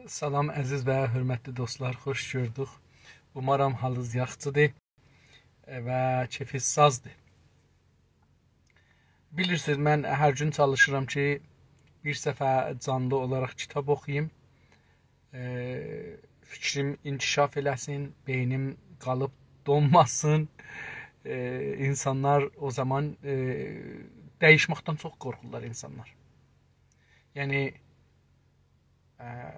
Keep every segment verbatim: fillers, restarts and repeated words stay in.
سلام، عزیز و حؤرمتلی دوستلار، خوش گؤردوک. اومارام حالینیز یاخشیدیر و کئفینیز سازدیر. بیلیرسینیز، من هر گون چالیشیرام کی، بیر صفحه جانلی اولاراق کیتاب اوخویوم. ائ، فیکریم انکشاف ائله‌سین، بئینیم قالیب دونماسین. ائ، اینسانلار او زامان، ائ، دییشمکدن چوخ قورخورلار اینسانلار. یعنی، ائ،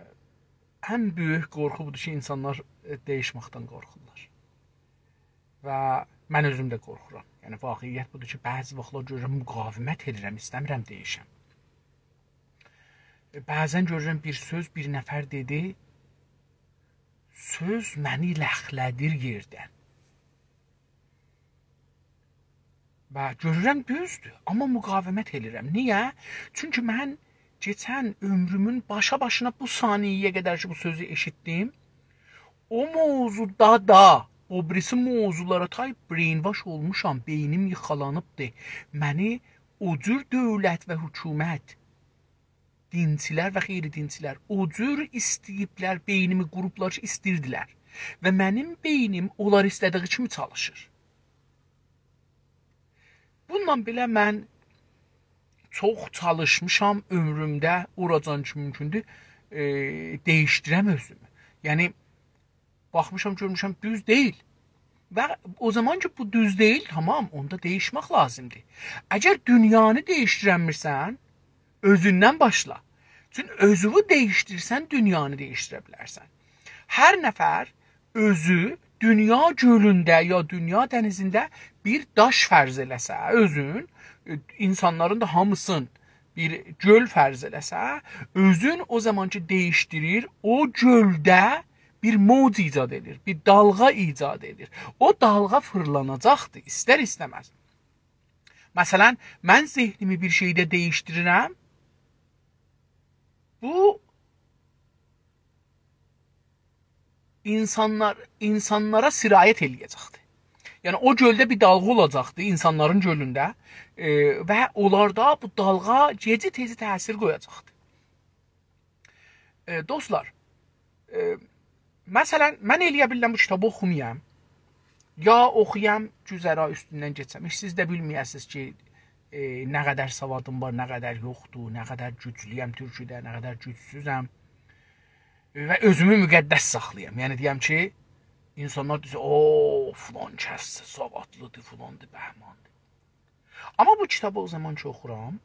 ان بؤیوک قورخو بودور کی، اینسانلار، ائ، دییشمکدن قورخورلار. و من اؤزوم ده قورخورام. یعنی، واقعیت بودور کی، بعضی واختلار گؤرورم، مقاومت ائدیرم، ایسته‌میرم دییشم. ائ، بعضا گؤرورم، بیر سؤز بیر نفر دئدی، سؤز منی لخله‌دیر یئردن. و گؤرورم، دوزدور، آمما مقاومت ائلیرم. نییه؟ چونکی من کئچن عؤمرومون باشا-باشینا بو ثانیه‌یه قدر کی، بو سؤزو ائشیتدیم، او موضوعدا دا، او بیریسی موضوعلارا تای brainwash اولموشام، بئینیم ییخالانیبدیر. منی او جور دؤولت و حکومت، دینچیلر و غیر دینچیلر او جور ایسته‌ییبلر، بئینیمی قوروبلار کی، ایسته‌ییردیلر. و منیم بئینیم اونلار ایسته‌دیگی کیمی چالیشیر. بونونلا بئله من چوخ چالیشمیشام عؤمرومده، اوراجان کی مومکوندور، ائ، دییشدیرم اؤزومو. یعنی، باخمیشام، گؤرموشم، دوز دئییل. و او زامان کی، بو دوز دئییل، تامام، اوندا دییشمک لازیمدیر. اگر دونیانی دییشدیرنمیرسن، اؤزوندن باشلا. چون اؤزونو دییشدیرسن، دونیانی دییشدیره بیلرسن. هر نفر اؤزو دونیا گؤلونده یا دونیا دنیزینده بیر داش فرض ائله‌سه، اؤزون، ائ، اینسانلارین دا هامیسین بیر گؤل فرض ائله‌سه، اؤزون او زامان کی دییشدیریر، او گؤلده بیر موج ایجاد ائدیر، بیر دالغا ایجاد ائدیر. او دالغا فیرلاناجاقدیر، ایستر-ایسته‌مز. مثلا، من ذهنیمی بیر شئیده دییشدیریرم، بو اینسانلار، اینسانلارا سرایت ائله‌یه‌جکدیر. یعنی، او گؤلده بیر دالغا اولاجاقدیر، اینسانلارین گؤلونده، ائ، و اونلاردا بو دالغا گئجی-تئزی تأثیر قویاجاقدیر. ائ، دوستلار، ائ، مثلا، من ائلیه بیلیرم بو کیتابی اوخومایام، یا اوخویام، گذرا اوستوندن کئچم. هئچ سیز ده بیلمه‌یه‌سینیز کی، ائ، نه قدر سوادیم وار، نه قدر یوخدور، نه قدر گوجلویم تورکوده، نه قدر گوجسوزم. و اؤزومو مقدس ساخلایام. یعنی دئیم کی، اینسانلار دئسه، «او، فلان کسدیر، سوادلیدیر، فلاندیر، بهماندیر.» آمما بو کیتابی او زامان کی اوخورام،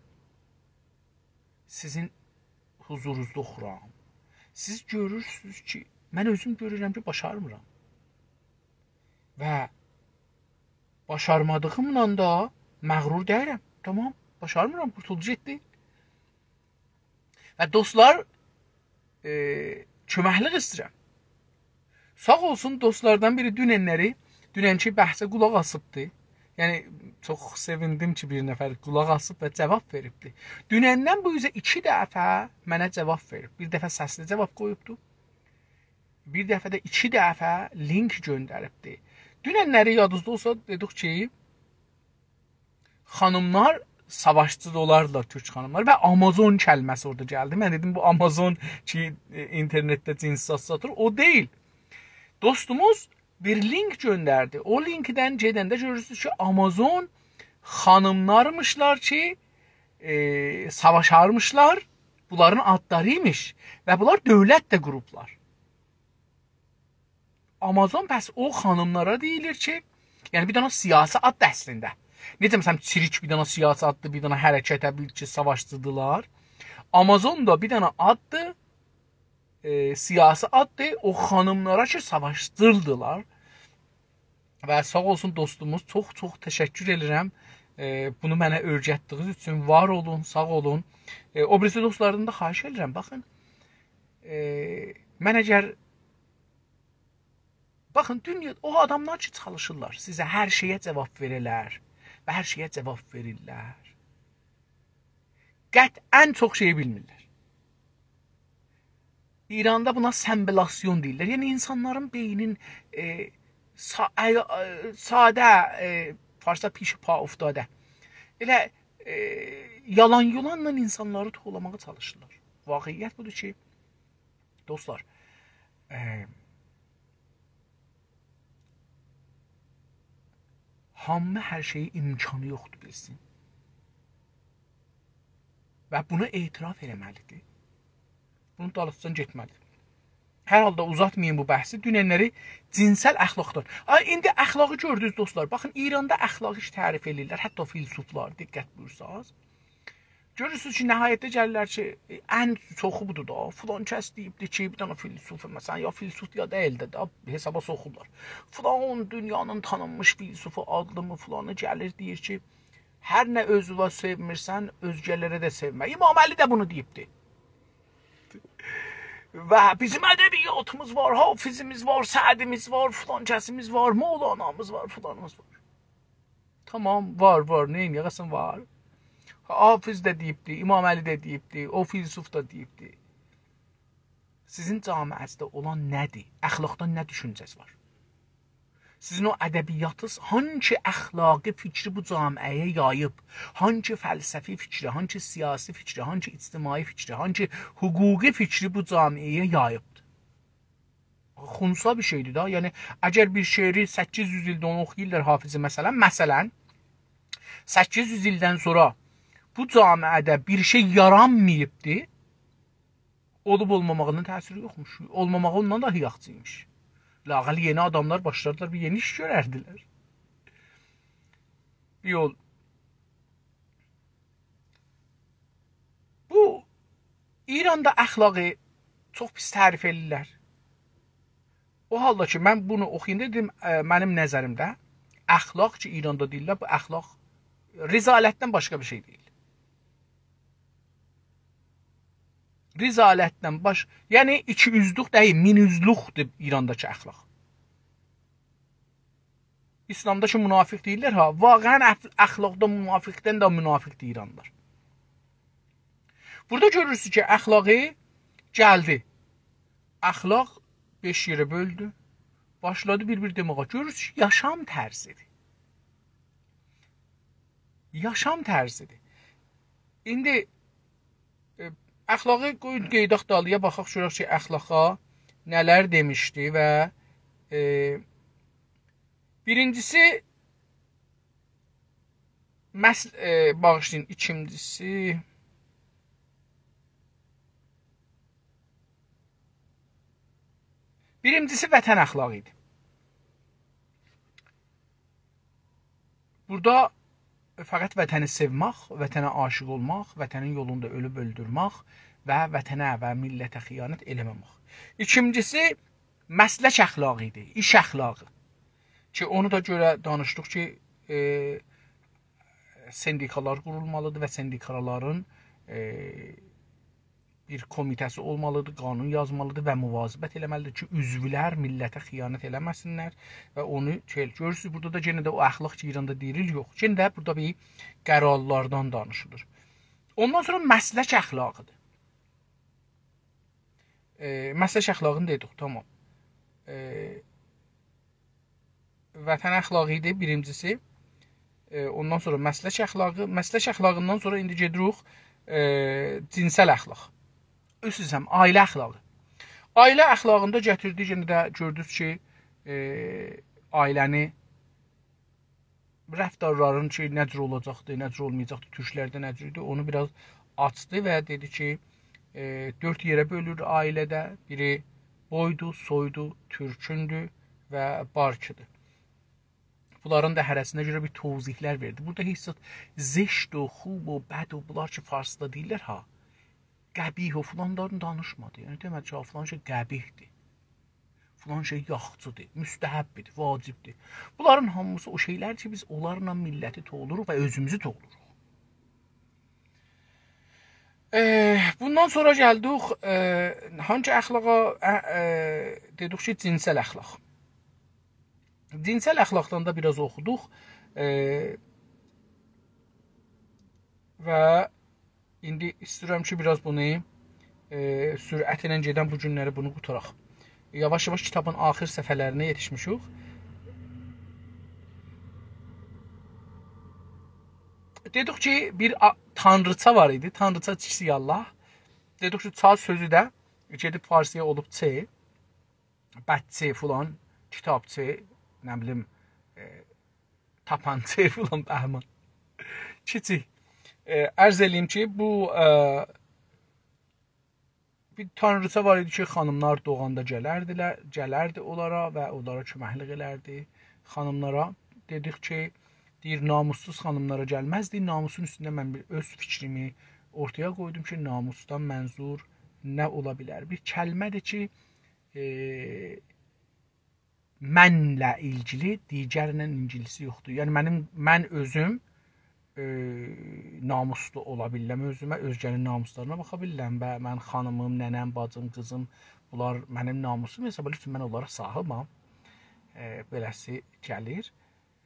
سیزین حضورونوزدا اوخورام، سیز گؤرورسونوز کی، من اؤزوم گؤرورم کی، باشارمیرام. و باشارمادیغیملا دا مغرور دئییرم. تامام، باشارمیرام، قورتولدو گئتدی. و دوستلار، ائ، کؤمکلیک ایسته‌ییرم. ساغ اولسون دوستلاردان بیری دوننلری، دوننکی بحثه قولاق آسیبدی. یعنی، چوخ سئویندیم کی، بیر نفر قولاق آسیب و جاواب وئریبدی. دونندن بو اوزه ایکی دفعه منه جاواب وئریب. بیر دفعه سسلی جاواب قویوبدو. بیر دفعه ده ایکی دفعه لینک گؤندریبدی. دوننلری یادینیزدا اولسا دئدیک کی، خانیملار ساواشچی دا اولاردیلار، تورک خانیملار. و آمازون کلمه‌سی اورادا گلدی. من دئدیم، بو آمازون کی، ائ، اینترنتده جنس سات ساتیر، او دئییل. دوستوموز بیر لینک گؤندردی. او لینکدن گئدنده گؤرورسونوز کی، آمازون خانیملارمیشلار کی، ائ، ساواشارمیشلار. بونلارین آدلاری ایمیش. و بونلار دؤولت ده قوروبلار. آمازون، پس او خانیملارا دئییلیر کی، یعنی بیر دنه سیاسی آددیر اصلینده. نئجه، مثلا، چریک بیر دنه سیاسی آددیر، بیر دنه حرکته بیل کی، ساواشچیدیلار. آمازون دا بیر دنه آددیر، ائ، سیاسی آددیر، او خانیملارا کی، ساواشچیدیلار. و ساغ اولسون دوستوموز، چوخ-چوخ تشکر ائدیرم. ائ، بونو منه اؤیرتدیگینیز اوچون وار اولون، ساغ اولون. ائ، او بیریسی دوستلاردان دا خواهش ائدیرم، باخین، ائ، من اگر، باخین، دونیا، او آداملار کی، چالیشیرلار، سیزه هر شئیه جاواب وئره‌لر و هر شئیه جاواب وئریرلر، قطعا چوخ شئی بیلمیرلر. ایراندا بونا سمبلاسیون دئییرلر. یعنی، اینسانلارین بئینین، ائ، سا-، ای-، ائ، ساده، ائ، فارسدا پیش پا افتاده. ائله، ائ، یالان یولانلا اینسانلاری توولاماغا چالیشیرلار. واقعیت بودور کی، دوستلار، ائ، هامی هر شئیی امکانی یوخدور بیلسین. و بونا اعتراف ائله‌مه‌لیدیر. بونون دالیسیجان گئتمه‌لیدیر. هر حالدا اوزاتماییم بو بحثی. دوننلری جینسل اخلاقدان. آی، ایندی اخلاقی گؤردونوز، دوستلار. باخین، ایراندا اخلاقی ایش تعریف ائله‌ییرلر. حتی فیلسوفلار، دقت بویورساز. گؤرورسونوز کی، نهایتده گلیرلر کی، ان چوخو بودور دا. فلان کس دئییبدی کی، بیر دنه فیلسوف، مثلا، یا فیلسوف یا دئییل ده، دا حسابا سوخورلار. فلان دونیانین تانینمیش فیلسوفو، آدلیمی فلانی گلیر، دئییر کی، هر نه اؤزووه سئومیرسن، اؤزگه‌لره ده سئومه. امام علی ده بونو دئییبدی. و بیزیم ادبیاتیمیز وار، حافظیمیز وار، سعدیمیز وار، فلان کسیمیز وار، مولانامیز وار، فلانیمیز وار. تامام، وار، وار، نئینیه‌ک، اصلاً وار. حافظ ده دئییبدی، امام علی ده دئییبدی، او فیلسوف دا دئییبدی. سیزین جامعه‌زده اولان نه‌دیر؟ اخلاقدان نه دوشونجه‌ز وار؟ سیزین او ادبیاتینیز هانگی اخلاقی فیکری بو جامعه‌یه یاییب؟ هانگی فلسفی فیکری، هانگی سیاسی فیکری، هانگی اجتماعی فیکری، هانگی حقوقی فیکری بو جامعه‌یه یاییبدیر؟ خنثی بیر شئیدیر دا. یعنی، اگر بیر شعری سککیز یوز ایلده اونو اوخویورلار حافظی، مثلا، مثلا، سککیز یوز ایلدن سونرا بو جامعه‌ده بیر شئی یارانماییبدی، اولوب اولماماغینین تأثیری یوخموش. اولماماغی اوندان داها یاخشی‌یمیش. لااقل یئنی آداملار باشلاردیلار، بیر یئنی ایش گؤرردیلر. بیر یول. بو ایراندا اخلاقی چوخ پیس تعریف ائله‌ییرلر. او حالدا کی، من بونو اوخویاندا دئدیم، ائ، منیم نظریمده اخلاق کی، ایراندا دئییرلر، بو اخلاق رذالتدن باشقا بیر شئی دئییل. رذالتدن باش-، یعنی ایکی اوزلوک دئییل، مین اوزلوکدور ایرانداکی اخلاق. ایسلامدا کی منافق دئییرلر ها، واقعاً اف-، اخلاقدا منافقدن ده منافقدیر ایرانلیلار. بورادا گؤرورسونوز کی، اخلاقی گلدی. اخلاق بئش یئره بؤلدو. باشلادی بیر-بیر دئماغا. گؤرورسونوز کی، یاشام طرزیدیر. یاشام طرزیدیر. ایندی، ائ، اخلاقی قویون قئییداق دالییا، باخاق گؤرک کی، اخلاقا نه‌لر دئمیشدی و، ائ، بیرینجیسی، مس-، ائ، باغیشلایین، ایکینجیسی، بیرینجیسی وطن اخلاقی ایدی. بورادا فقط وطنی سئومک، وطنه عاشیق اولماق، وطنین یولوندا اؤلوب اؤلدورمک و وطنه و میللته خیانت ائله‌مه‌مک. ایکینجیسی، مسلک اخلاقی ایدی، ایش اخلاقی. کی، اونو دا گؤره دانیشدیق کی، ائ، سندیکالار قورولمالیدیر و سندیکالارین، ائ، بیر کومیته‌سی اولمالیدیر، قانون یازمالیدیر و مواظبت ائله‌مه‌لیدیر کی، عضولر میللته خیانت ائله‌مه‌سینلر و اونو شئی، گؤرورسونوز، بورادا دا یئنه ده او اخلاق کی، ایراندا دئییلیر، یوخ. یئنه ده بورادا بیر قرارلاردان دانیشیلیر. اوندان سونرا مسلک اخلاقیدیر. ائ، مسلک اخلاقینی دئدیک، تامام. ائ، وطن اخلاقی ایدی بیرینجیسی. ائ، اوندان سونرا مسلک اخلاقی، مسلک اخلاقیندان سونرا ایندی گئدیریک، ائ، جینسل اخلاق. عذر ایسته‌ییرم، عائله اخلاقی. عائله اخلاقیندا گتیردی، یئنه ده گؤردونوز کی، ائ، عائله‌نی، رفتارلارین کی، نه جور اولاجاقدی، نه جور اولمایاجاقدی، تورکلرده نه جور ایدی، اونو بیر آز آچدی و دئدی کی، ائ، دؤرد یئره بؤلور عائله‌ده. بیری بویدو، سویدو، تورکوندو و بارکیدی. بونلارین دا هره‌سینه گؤره بیر توضیحلر وئردی. بورادا هئچ زاد زشت و خوب و بد و بونلار کی، فارسدا دئییرلر ها، قبیح و فلانلارین دانیشمادی. یعنی، دئمه‌دی کی، فلان شئی قبیحدیر، فلان شئی یاخشیدیر، مستحبدیر، واجبدیر. بونلارین هامیسی او شئیلر کی، بیز اونلارلا میللتی توولوروق و اؤزوموزو توولوروق. ائ، بوندان سونرا گلدیک، ائ، هانسی اخلاقا، ائ، ائ، دئدیک کی، جینسل اخلاق. جینسل اخلاقدان دا بیر آز اوخودوق. ائ، و ایندی ایسته‌ییرم کی، بیر آز بونو، ائ، سرعت ایله گئدن بو گونلری بونو قوتاراق. یاواش-یاواش کیتابین آخیر صفحه‌لرینه یئتیشمیشیک. دئدیک کی، بیر آ-، تانریچا وار ایدی. تانریچا، کیچیک آللاه. دئدیک کی، چا سؤزو ده گئدیب فارسی‌یا اولوب چی، بتچی فلان، کیتابچی، نه بیلیم، ائ، تاپانچی فلان، بهمان. کیچیک. ائ، عرض ائله‌ییم کی، بو، ائ، بیر تانریچا وار ایدی کی، خانیملار دوغاندا گلردیلر، گلردی اونلارا و اونلارا کؤمکلیک ائلردی. خانیملارا دئدیک کی، دئییر، ناموسسوز خانیملارا گلمزدی. ناموسون اوستونده من بیر اؤز فیکریمی اورتایا قویدوم کی، ناموسدان منظور نه اولا بیلر؟ بیر کلمه‌دیر کی، ائ، منله ایلگیلی، دیگرله ایلگیلیسی یوخدور. یعنی منیم، من اؤزوم، ائ، ناموسلو اولا بیلرم اؤزومه، اؤزگه‌نین ناموسلارینا باخا بیلرم و من خانیمیم، ننه‌م، باجیم، قیزیم، بونلار منیم ناموسوم حساب ائلیر کی، من اونلارا صاحیبم. ائ، بئله‌سی گلیر.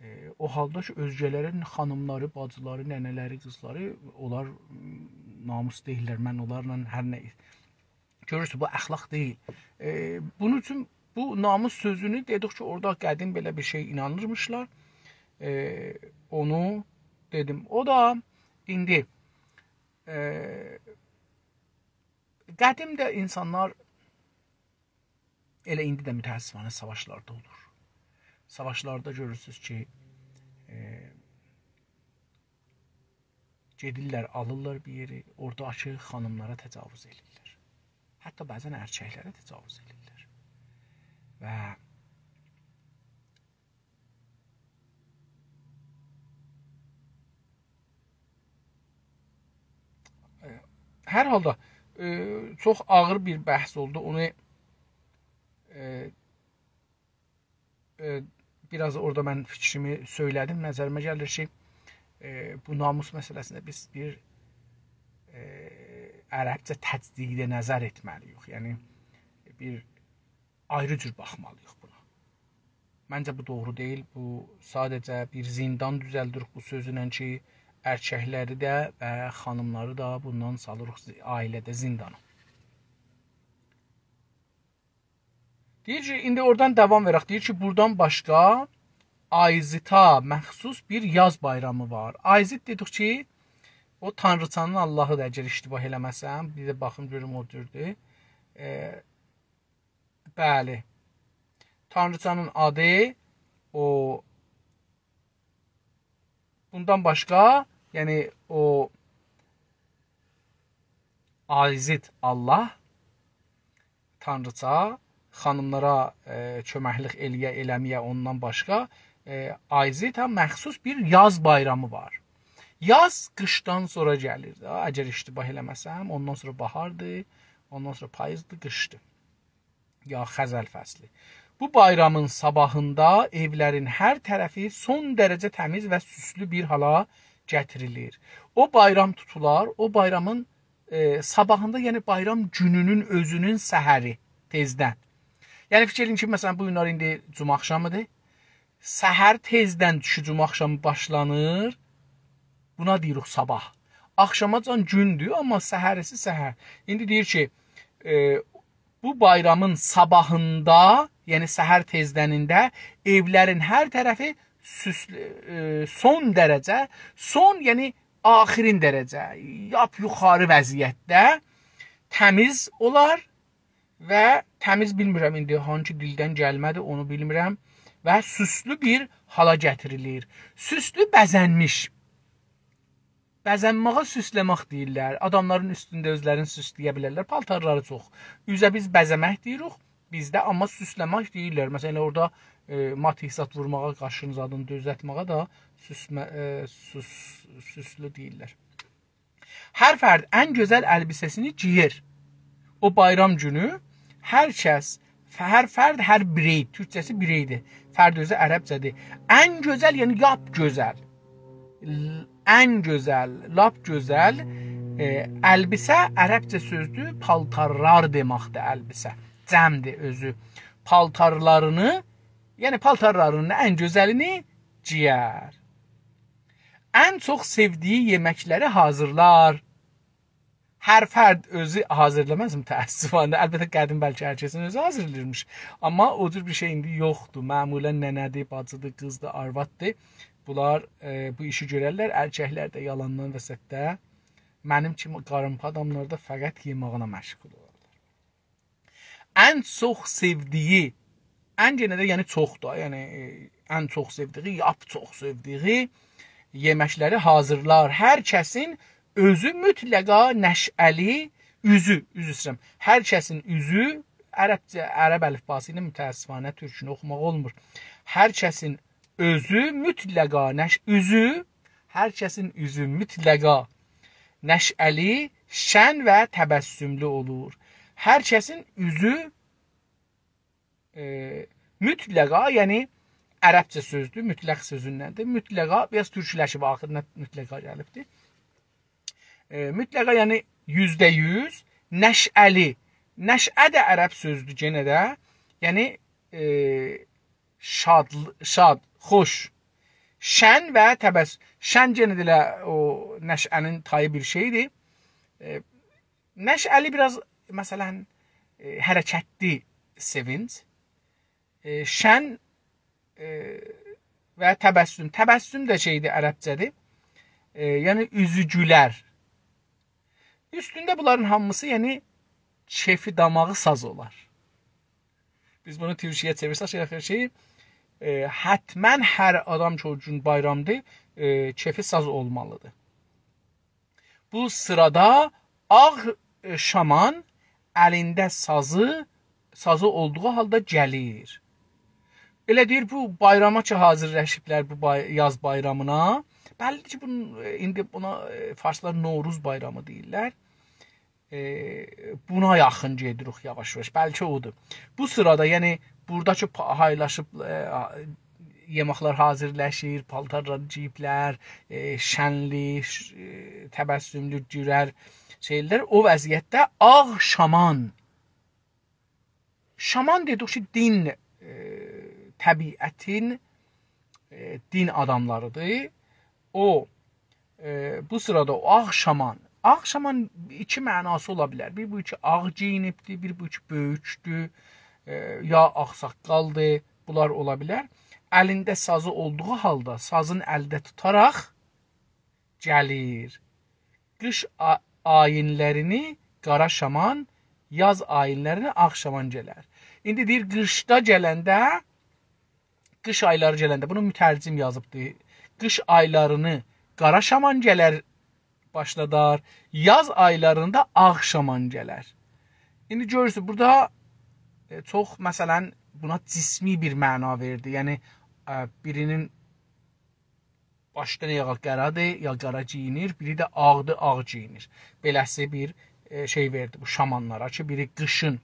ائ، او حالدا کی، اؤزگه‌لرین خانیملاری، باجیلاری، ننه‌لری، قیزلاری، اونلار، م، ناموس دئییللر. من اونلارلا هر نه گؤرورسونوز، بو اخلاق دئییل. ائ، بونون اوچون بو ناموس سؤزونو دئدیک کی، اورادا قدیم بئله بیر شئی اینانیرمیشلار. ائ، اونو دئدیم. او دا ایندی، ائ، قدیم ده اینسانلار، ائله ایندی ده متأسفانه ساواشلاردا اولور. ساواشلاردا گؤرورسونوز کی، ائ، گئدیرلر، آلیرلار بیر یئری، اوراداکی خانیملارا تجاوز ائله‌ییرلر. حتی بعضا ارککلره تجاوز ائله‌ییرلر. و هر حالدا، ائ، چوخ آغیر بیر بحث اولدو. اونو، ائ، ائ، بیر آز اورادا من فیکریمی سؤیله‌دیم. نظریمه گلیر کی، ائ، بو ناموس مسئله‌سینده بیز بیر، ائ، عربجه تجدید نظر ائتمه‌لی‌ییک. یعنی، بیر آیری جور باخمالی‌ییق بونا. منجه بو دوغرو دئییل. بو ساده‌جه بیر زیندان دوزلدیریک بو سؤزونن کی، ارککلری ده و خانیملاری دا بوندان سالیریق زی-، عائله‌ده زیندانا. دئییر کی، ایندی اورادان داوام وئرک. دئییر کی، بوردان باشقا آیزیتا مخصوص بیر یاز بایرامی وار. آیزیت دئدیک کی، او تانریچانین آللاهی‌دیر، اگر اشتباه ائله‌مه‌سم. بیر ده باخیم گؤروم او جوردور. ائ، بلی. تانریچانین آدی او. بوندان باشقا، یعنی او آیزیت آللاه، تانریچا، خانیملارا، ائ، کؤمکلیک ائله‌یه، ائله‌مه‌یه، اوندان باشقا، ائ، آیزیتا مخصوص بیر یاز بایرامی وار. یاز قیشدان سونرا گلیر ده، اگر اشتباه ائله‌مه‌سم، اوندان سونرا باهاردیر، اوندان سونرا پاییزدیر، قیشدیر. یا خزل فصلی. بو بایرامین صاباحیندا ائولرین هر طرفی سون درجه تمیز و سوسلو بیر حالا گتیریلیر. او بایرام توتولار، او بایرامین، ائ، صاباحیندا، یعنی بایرام گونونون اؤزونون سحری، تئزدن. یعنی فیکیر ائدین کی، مثلا، بو گونلر ایندی جمعه آخشامیدیر. سحر تئزدن دوشو جمعه آخشامی باشلانیر. بونا دئییریک صاباح. آخشاماجان گوندور، آمما سحریسی سحر. ایندی دئییر کی، ائ، بو بایرامین صاباحیندا، یعنی سحر تئزدنینده ائولرین هر طرفی سوسلو، ائ، سون درجه، سون، یعنی آخرین درجه، لاپ یوخاری وضعیتده تمیز اولار و تمیز بیلمیرم ایندی هانسی دیلدن گلمه‌دی، اونو بیلمیرم و سوسلو بیر حالا گتیریلیر. سوسلو بزنمیش. بزنمه‌یه سوسله‌مک دئییرلر. آداملارین اوستونده اؤزلرینی سوسله‌یه بیلرلر. پالتارلاری چوخ. اوزه بیز بزه‌مک دئییریک بیزده، آمما سوسله‌مک دئییرلر. مثلا، ائله اورادا، ائ، مات ایسات وورماغا، قاشین زادینی دوزلتمه‌یه ده سوسمه-، ائ، سوس-، سوسلو دئییرلر. هر فرد ان گؤزل البسه‌سینی گئییر. او بایرام گونو هر کس، هر فرد، هر بیرئی، تورکجه‌سی بیرئی‌دیر. فرد اؤزو عربجه‌دیر. ان گؤزل، یعنی لاپ گؤزل. ل-، ان گؤزل، لاپ گؤزل، ائ، البسه عربجه سؤزدور، پالتارلار دئمکدیر البسه. جمعدیر اؤزو. پالتارلارینی، یعنی پالتارلارینین ان گؤزلینی گئیر. ان چوخ سئودیگی یئمکلری حاضیرلار. هر فرد اؤزو حاضیرلاماز، متأسفانه. البته، قدیم بلکه هر کسین اؤزو حاضیرلاییرمیش. آمما او جور بیر شئی ایندی یوخدور. معمولا ننه‌دیر، باجیدیر، قیزدیر، آرواددیر. بونلار، ائ، بو ایشی گؤررلر. ارککلر ده یالاندان وسطده منیم کیمی قاریمپا آداملار دا فقط یئماغینا مشغول اولارلار. ان چوخ سئودیگی، ان یئنه ده، یعنی چوخ دا، یعنی، ائ، ان چوخ سئودیگی، لاپ چوخ سئودیگی یئمکلری حاضیرلار. هر کسین اؤزو مطلقا نشأه‌لی، اوزو، عذر ایسته‌ییرم. هر کسین اوزو، عربجه، عرب الیفباسی ایله متأسفانه تورکونو اوخوماق اولمور. هر کسین اؤزو مطلقا نش-، اوزو، هر کسین اوزو مطلقا نشأه‌لی، شن و تبسملو اولور. هر کسین اوزو، ائ، مطلقا، یعنی عربجه سؤزدور، مطلق سؤزوندندیر. مطلقا، بیر آز تورکولشیب، آخیریندا مطلقا گلیبدیر. ائ، مطلقا، یعنی یوزده یوز، نشأه‌لی. نشأه ده عرب سؤزدور یئنه ده. یعنی، ائ، شاد، شاد، خوش. شن و تبس-، شن یئنه ده ائله او نشأه‌نین تایی بیر شئیدیر. ائ، نشأه‌لی بیر آز، مثلا، ائ، حرکتلی سئوینج. ائ، شن، ائ، و تبسم. تبسم ده شئیدیر، عربجه‌دیر. ائ، یعنی اوزو گولر. اوستونده بونلارین هامیسی، یعنی، کئفی داماغی ساز اولار. بیز بونو تورکویه چئویرسک، شئی، آخیر شئی، ائ، حتما هر آدام کی، او گون بایرامدیر، ائ، کئفی ساز اولمالیدیر. بو سیرادا آغ، ائ، شامان الینده سازی، سازی اولدوغو حالدا گلیر. ائله دئییر، بو بایراما کی، حاضیرلاشیبلار بو بای-، یاز بایرامینا. بللی کی، بونون، ائ، ایندی بونا، ائ، فارسلار نوروز بایرامی دئییرلر. ائ، بونا یاخین گئدیریک یاواش-یاواش. بلکه اودور. بو سیرادا، یعنی، بورادا کی، پا-، پایلاشیب، ائ، آ-، یئمکلر حاضیرلاشیر، پالتارلار گئییبلر، ائ، شنلی، ش-، ائ، تبسملو، گولر، شئیلر. او وضعیتده آغ شامان، شامان دئدیک کی، دین، ائ، طبیعتین، ائ، دین آداملاریدیر. او، ائ، بو سیرادا او آغ شامان. آغ شامان ایکی معناسی اولا بیلر. بیر بو کی، آغ گئیینیبدیر، بیر بو کی، بؤیوکدور، ائ، یا آغ‌ساققالدیر. بونلار اولا بیلر. الینده سازی اولدوغو حالدا سازین الده توتاراق گلیر. قیش آ-، آیینلرینی قارا شامان، یاز آیینلرینی آغ شامان گلر. ایندی دئییر، قیشدا گلنده، قیش آیلاری گلنده، بونو مترجم یازیبدی. قیش آیلارینی قارا شامان گلر، باشلادار، یاز آیلاریندا آغ شامان گلر. ایندی گؤرورسونوز، بورادا، ائ، چوخ، مثلا، بونا جسمی بیر معنا وئردی. یعنی، ائ، بیرینین باشدان آیاغا قارادیر، یا قارا گئیینیر، بیری ده آغدیر، آغ گئیینیر. بئله‌سی بیر، ائ، شئی وئردی بو شامانلارا کی، بیری قیشین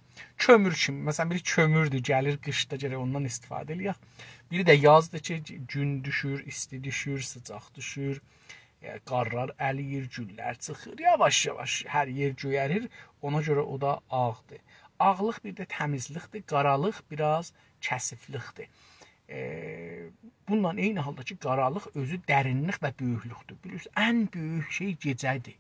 کؤمور کیمی، مثلا، بیری کؤموردور، گلیر قیشدا گرک اوندان استفاده ائله‌یک. بیری ده یازدیر کی، گون دوشور، ایستی دوشور، سیجاق دوشور، ائ، قارلار ارییر، گوللر چیخیر، یاواش-یاواش هر یئر گؤیریر، اونا گؤره او دا آغدیر. آغلیق بیر ده تمیزلیکدیر، قارالیق بیر آز کثیفلیکدیر. ائ، بونونلا عینی حالدا کی، قارالیق اؤزو درینلیک و بؤیوکلوکدور. بیلیرسینیز، ان بؤیوک شئی گئجه‌دیر.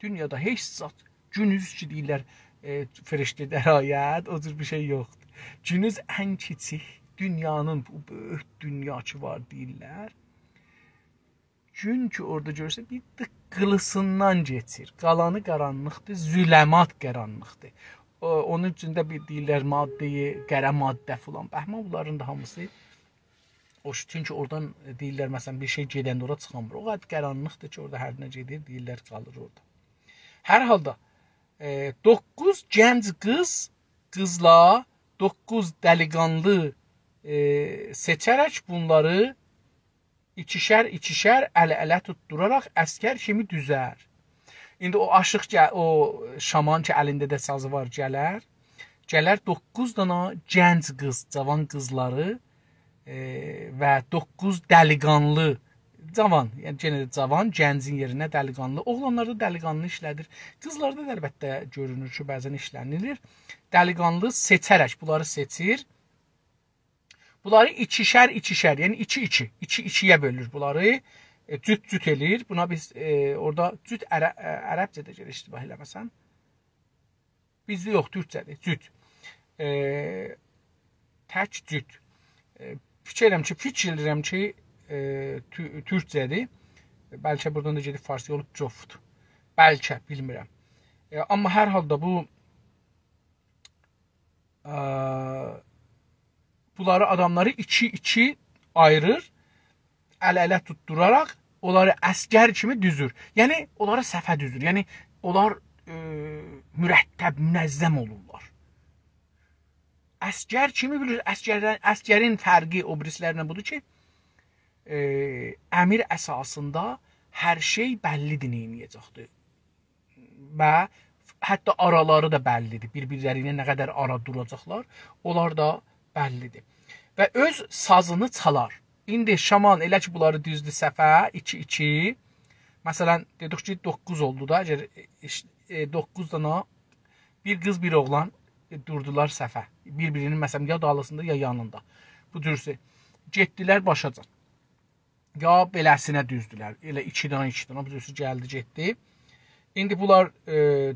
دونیادا هئچ زاد، گوندوز کی دئییرلر، ائ، فرشته درآید، او جور بیر شئی یوخدور. گوندوز ان کیچیک، دونیانین، بو بؤیوک دونیا کی وار دئییرلر. گون کی اورادا گؤرورسن، بیر دیققیلیسیندان کئچیر. قالانی قارانلیقدیر، ظلمات قارانلیقدیر. او، اونون اوچون ده بیر دئییرلر ماده‌ی، قره ماده فلان. بهمان بونلارین دا هامیسی او، چونکی اورادان، ائ، دئییرلر، مثلا، بیر شئی گئدنده اورا چیخانمیر. او قدر قارانلیقدیر کی، اورادا هر نه گئدیر، دئییرلر، قالیر اورادا. هر حالدا، ائ، دوققوز گنج قیز، قیزلا دوققوز دلی‌قانلی، ائ، سئچه‌رک بونلاری ایکیشر، ایکیشر ال-اله توتدوراراق عسکر کیمی دوزر. ایندی او آشیق گه-، او شامان کی، الینده ده سازی وار، گلر. گلر دوققوز دانا گنج قیز، جاوان قیزلاری، ائ، و دوققوز دلی‌قانلی، جاوان، یعنی یئنه ده جاوان، گنجین یئرینه دلی‌قانلی. اوغلانلاردا دلی‌قانلی ایشله‌دیر. قیزلاردا دا البته گؤرونور کی، بعضا ایشله‌نیلیر. دلی‌قانلی سئچه‌رک، بونلاری سئچیر. بونلاری ایکیشر، ایکیشر، یعنی ایکی، ایکی، ایکی، ایکی‌یه بؤلور بونلاری. ائ، جوت، جوت ائله‌ییر. بونا بیز، ائ، اورادا جوت عر-، ائ، عربجه‌ده گرک اشتباه ائله‌مه‌سم. بیزده یوخ، تورکجه‌دیر، جوت. ائ، تک جوت. ائ، فیکیر ائدیرم کی، فیکیر ائدیرم کی، ائ، تو-، تورکجه‌دیر. بلکه بورادان دا گئدیب فارسی اولوب جفت. بلکه، بیلمیرم. ائ، آمما هر حالدا بو اه، بونلاری، آداملاری ایکی-ایکی آییریر، ال-اله توتدوراراق اونلاری عسگر کیمی دوزور. یعنی، اونلاری صفه دوزور. یعنی، اونلار، ائ، مرتب، منظم اولورلار. عسگر کیمی بیلیر، عسگردن، عسگرین فرقی او بیریسی‌لرله بودور کی، ائ، امر اساسیندا هر شئی بللی‌دیر، نه ائده‌جکدیر. و حتی آرالاری دا بللی‌دیر. بیر-بیرلری ایله نه قدر آرا دوراجاقلار، اونلار دا بللی‌دیر. و اؤز سازینی چالار. ایندی شامان ائله کی، بونلاری دوزدو صفه، ایکی-ایکی. مثلا، دئدیک کی، دوققوز اولدو دا، اگر، ائ، ایش-، ائ، دوققوز دانا بیر قیز، بیر اوغلان، ائ، دوردولار صفه. بیر-بیرینین، مثلا، یا دالیسیندا، یا یانیندا. بو جورسه گئتدیلر باشاجان. یا بئله‌سینه دوزدولر. ائله ایکی دانا، ایکی دانا، بو جورسه گلدی، گئتدی. ایندی بونلار، ائ،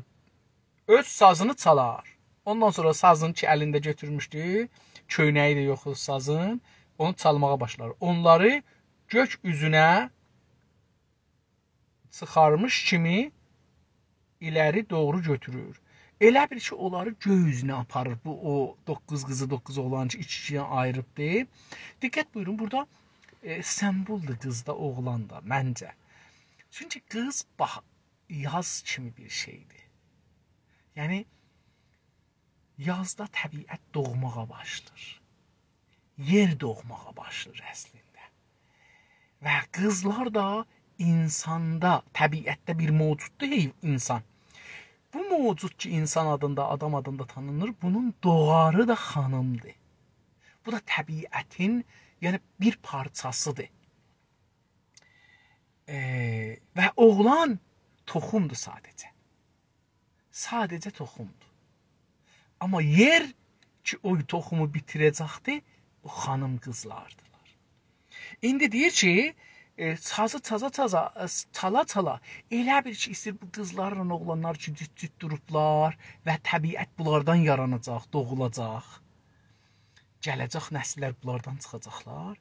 اؤز سازینی چالار. اوندان سونرا سازین کی، الینده گؤتورموشدو، کؤینه‌یی ده یوخ سازین، اونو چالماغا باشلار. اونلاری گؤک اوزونه چیخارمیش کیمی ایلری دوغرو گؤتورور. ائله بیل کی، اونلاری گؤی اوزونه آپاریر. بو، او دوققوز قیزی، دوققوز اوغلانی کی، ایکی-ایکی‌دن آییریبدی. دقت بویورون، بورادا، ائ، سمبولدور قیز دا، اوغلان دا، منجه. چونکی قیز، باخ، یاز کیمی بیر شئیدیر. یعنی، یازدا طبیعت دوغماغا باشلاییر. یئر دوغماغا باشلاییر اصلینده. و قیزلار دا اینساندا، طبیعتده بیر موجوددور، هئی، اینسان. بو موجود کی، اینسان آدیندا، آدام آدیندا تانینیر، بونون دوغاری دا خانیمدیر. بو دا طبیعتین، یعنی، بیر پارچاسیدیر. ائ، و اوغلان توخومدور ساده‌جه. ساده‌جه توخومدور. آمما یئر کی، او توخومو بیتیره‌جکدی، بو خانیم قیزلاردیلار. ایندی دئییر کی، ائ، سازی چازا چازا، ائ، چالا چالا، ائله بیل کی، ایسته‌ییر بو قیزلارلا اوغلانلار کی، جوت-جوت دوروبلار و طبیعت بونلاردان یاراناجاق، دوغولاجاق. گله‌جک نسیللر بونلاردان چیخاجاقلار.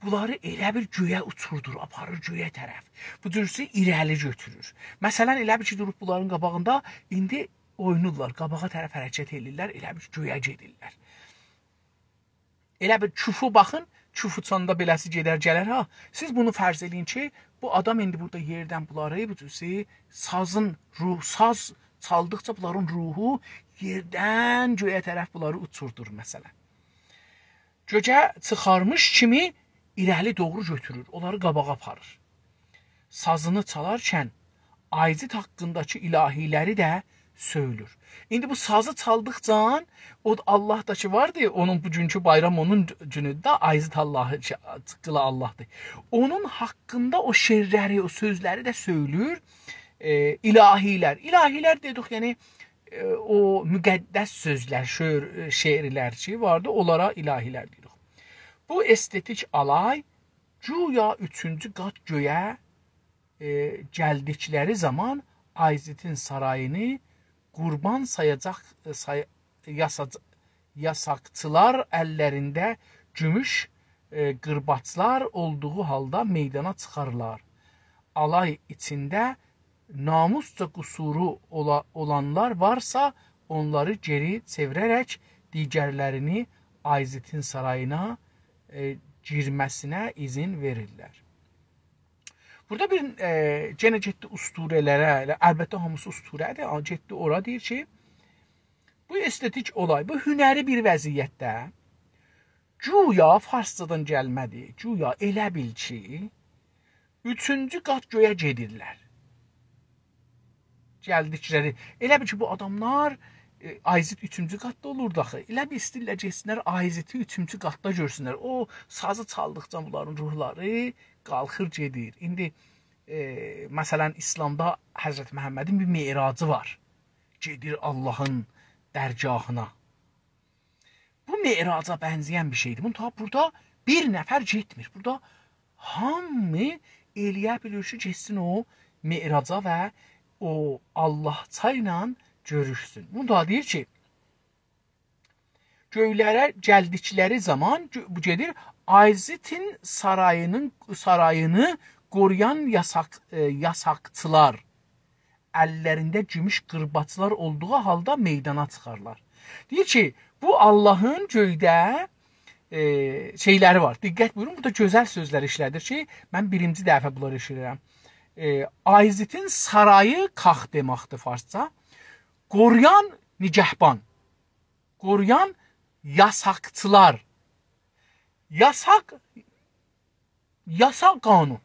بونلاری ائله بیل گؤیه اوچوردور، آپاریر گؤیه طرف. بو جورسه ایره‌لی گؤتورور. مثلا، ائله بیل کی، دوروب بونلارین قاباغیندا ایندی اوینورلار، قاباغا طرف حرکت ائدیرلر، ائله بیل گؤیه گئدیرلر. ائله بیل کوفو باخین، کوفو اوچاندا بئله‌سی گئدر گلر ها. سیز بونو فرض ائله‌یین کی، بو آدام ایندی بورادا یئردن بونلاری، بو جورسه سازین، روح، ساز چالدیقجا بونلارین روحو یئردن گؤیه طرف بونلاری اوچوردور، مثلا. گؤیه چیخارمیش کیمی ایره‌لی دوغرو گؤتورور، اونلاری قاباغا آپاریر. سازینی چالارکن آیزیت حاققینداکی الهی‌لری ده سؤیلور. ایندی بو سازی چالدیقجا او الله دا کی واردی، اونون بوگونکو بایرام اونون گونودور ده، آیزیت الله، قیلا الله‌دیر. اونون حاققیندا او شعرلری، او سؤزلری ده سؤیلور. ائ، الهی‌لر. الهی‌لر دئدیک، یعنی، ائ، او مقدس سؤزلر، شعر، شعرلر کی واردی، اونلارا الهی‌لر دئییریک. بو استتیک آلای گویا اوچونجو قات گؤیه، ائ، گلدیکلری زامان آیزیتین سارایینی قوربان سایاجاق، ائ، سای-، یاساج-، یاساقچیلار اللرینده گوموش، ائ، قیرباجلار اولدوغو حالدا میدانا چیخارلار. آلای ایچینده ناموسجا قصورو اولا-، اولانلار وارسا، اونلاری گئری چئویره‌رک دیگرلرینی آیزیتین سارایینا، ائ، گیرمه‌سینه اذن وئریرلر. بورادا بیر، ائ، یئنه گئتدی اسطوره‌لره، ائله البته هامیسی اسطوره‌دیر، آمما گئتدی اورا، دئییر کی، بو استتیک آلای، بو هنری بیر وضعیتده گویا، فارسجادان گلمه‌دی، گویا ائله بیل کی، اوچونجو قات گؤیه گئدیرلر. گلدیکلری، ائله بیل کی، بو آداملار، ائ، آیزیت اوچونجو قاتدا اولوردو آخی. ائله بیل ایسته‌ییرلر گئتسینلر، آیزیتی اوچونجو قاتدا گؤرسونلر. او سازی چالدیقجا بونلارین روحلاری قالخیر، گئدیر. ایندی، ائ، مثلا، ایسلامدا حضرت محمدین بیر معراجی وار. گئدیر اللهین درگاهینا. بو معراجا بنزه‌ین بیر شئیدیر. منتها بورادا بیر نفر گئتمیر. بورادا هامی ائلیه بیلیر کی، گئتسین او معراجا و او اللهچا ایله گؤروشسون. منتها دئییر کی، گؤیلره گلدیکلری زامان گؤ-، بو گئدیر، آیزیتین سارایینین، سارایینی قورویان یاساق-، ائ، یاساقچیلار اللرینده گوموش قیرباجلار اولدوغو حالدا میدانا چیخارلار. دئییر کی، بو آللاهین گؤیده، ائ، شئیلری وار. دقت بویورون، بورادا گؤزل سؤزلر ایشله‌دیر کی، من بیرینجی دفعه بونلاری ائشیدیرم. ائ، آیزیتین سارایی کاخ دئمکدیر فارسجا. قورویان، نگهبان. قورویان، یاساقچیلار. یاساق، یاساق قانون.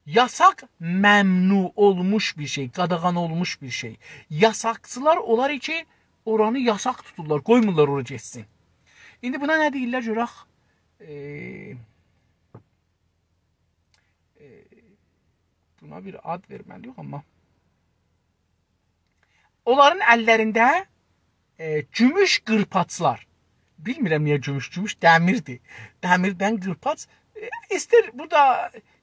یاساق ممنوع اولموش بیر شئی، قاداغان اولموش بیر شئی. یاساقچیلار اولار کی، اورانی یاساق توتورلار، قویمورلار اورا گئتسین. ایندی بونا نه دئییرلر گؤرک؟ ائ، ائ، بونا بیر آد وئرمه‌لی‌ییک آمما. اونلارین اللرینده، ائ، گوموش قیرپاجلار. بیلمیرم نییه گوموش، گوموش دمیردیر. دمیردن قیرپاج. ائ، ایستیر، بورادا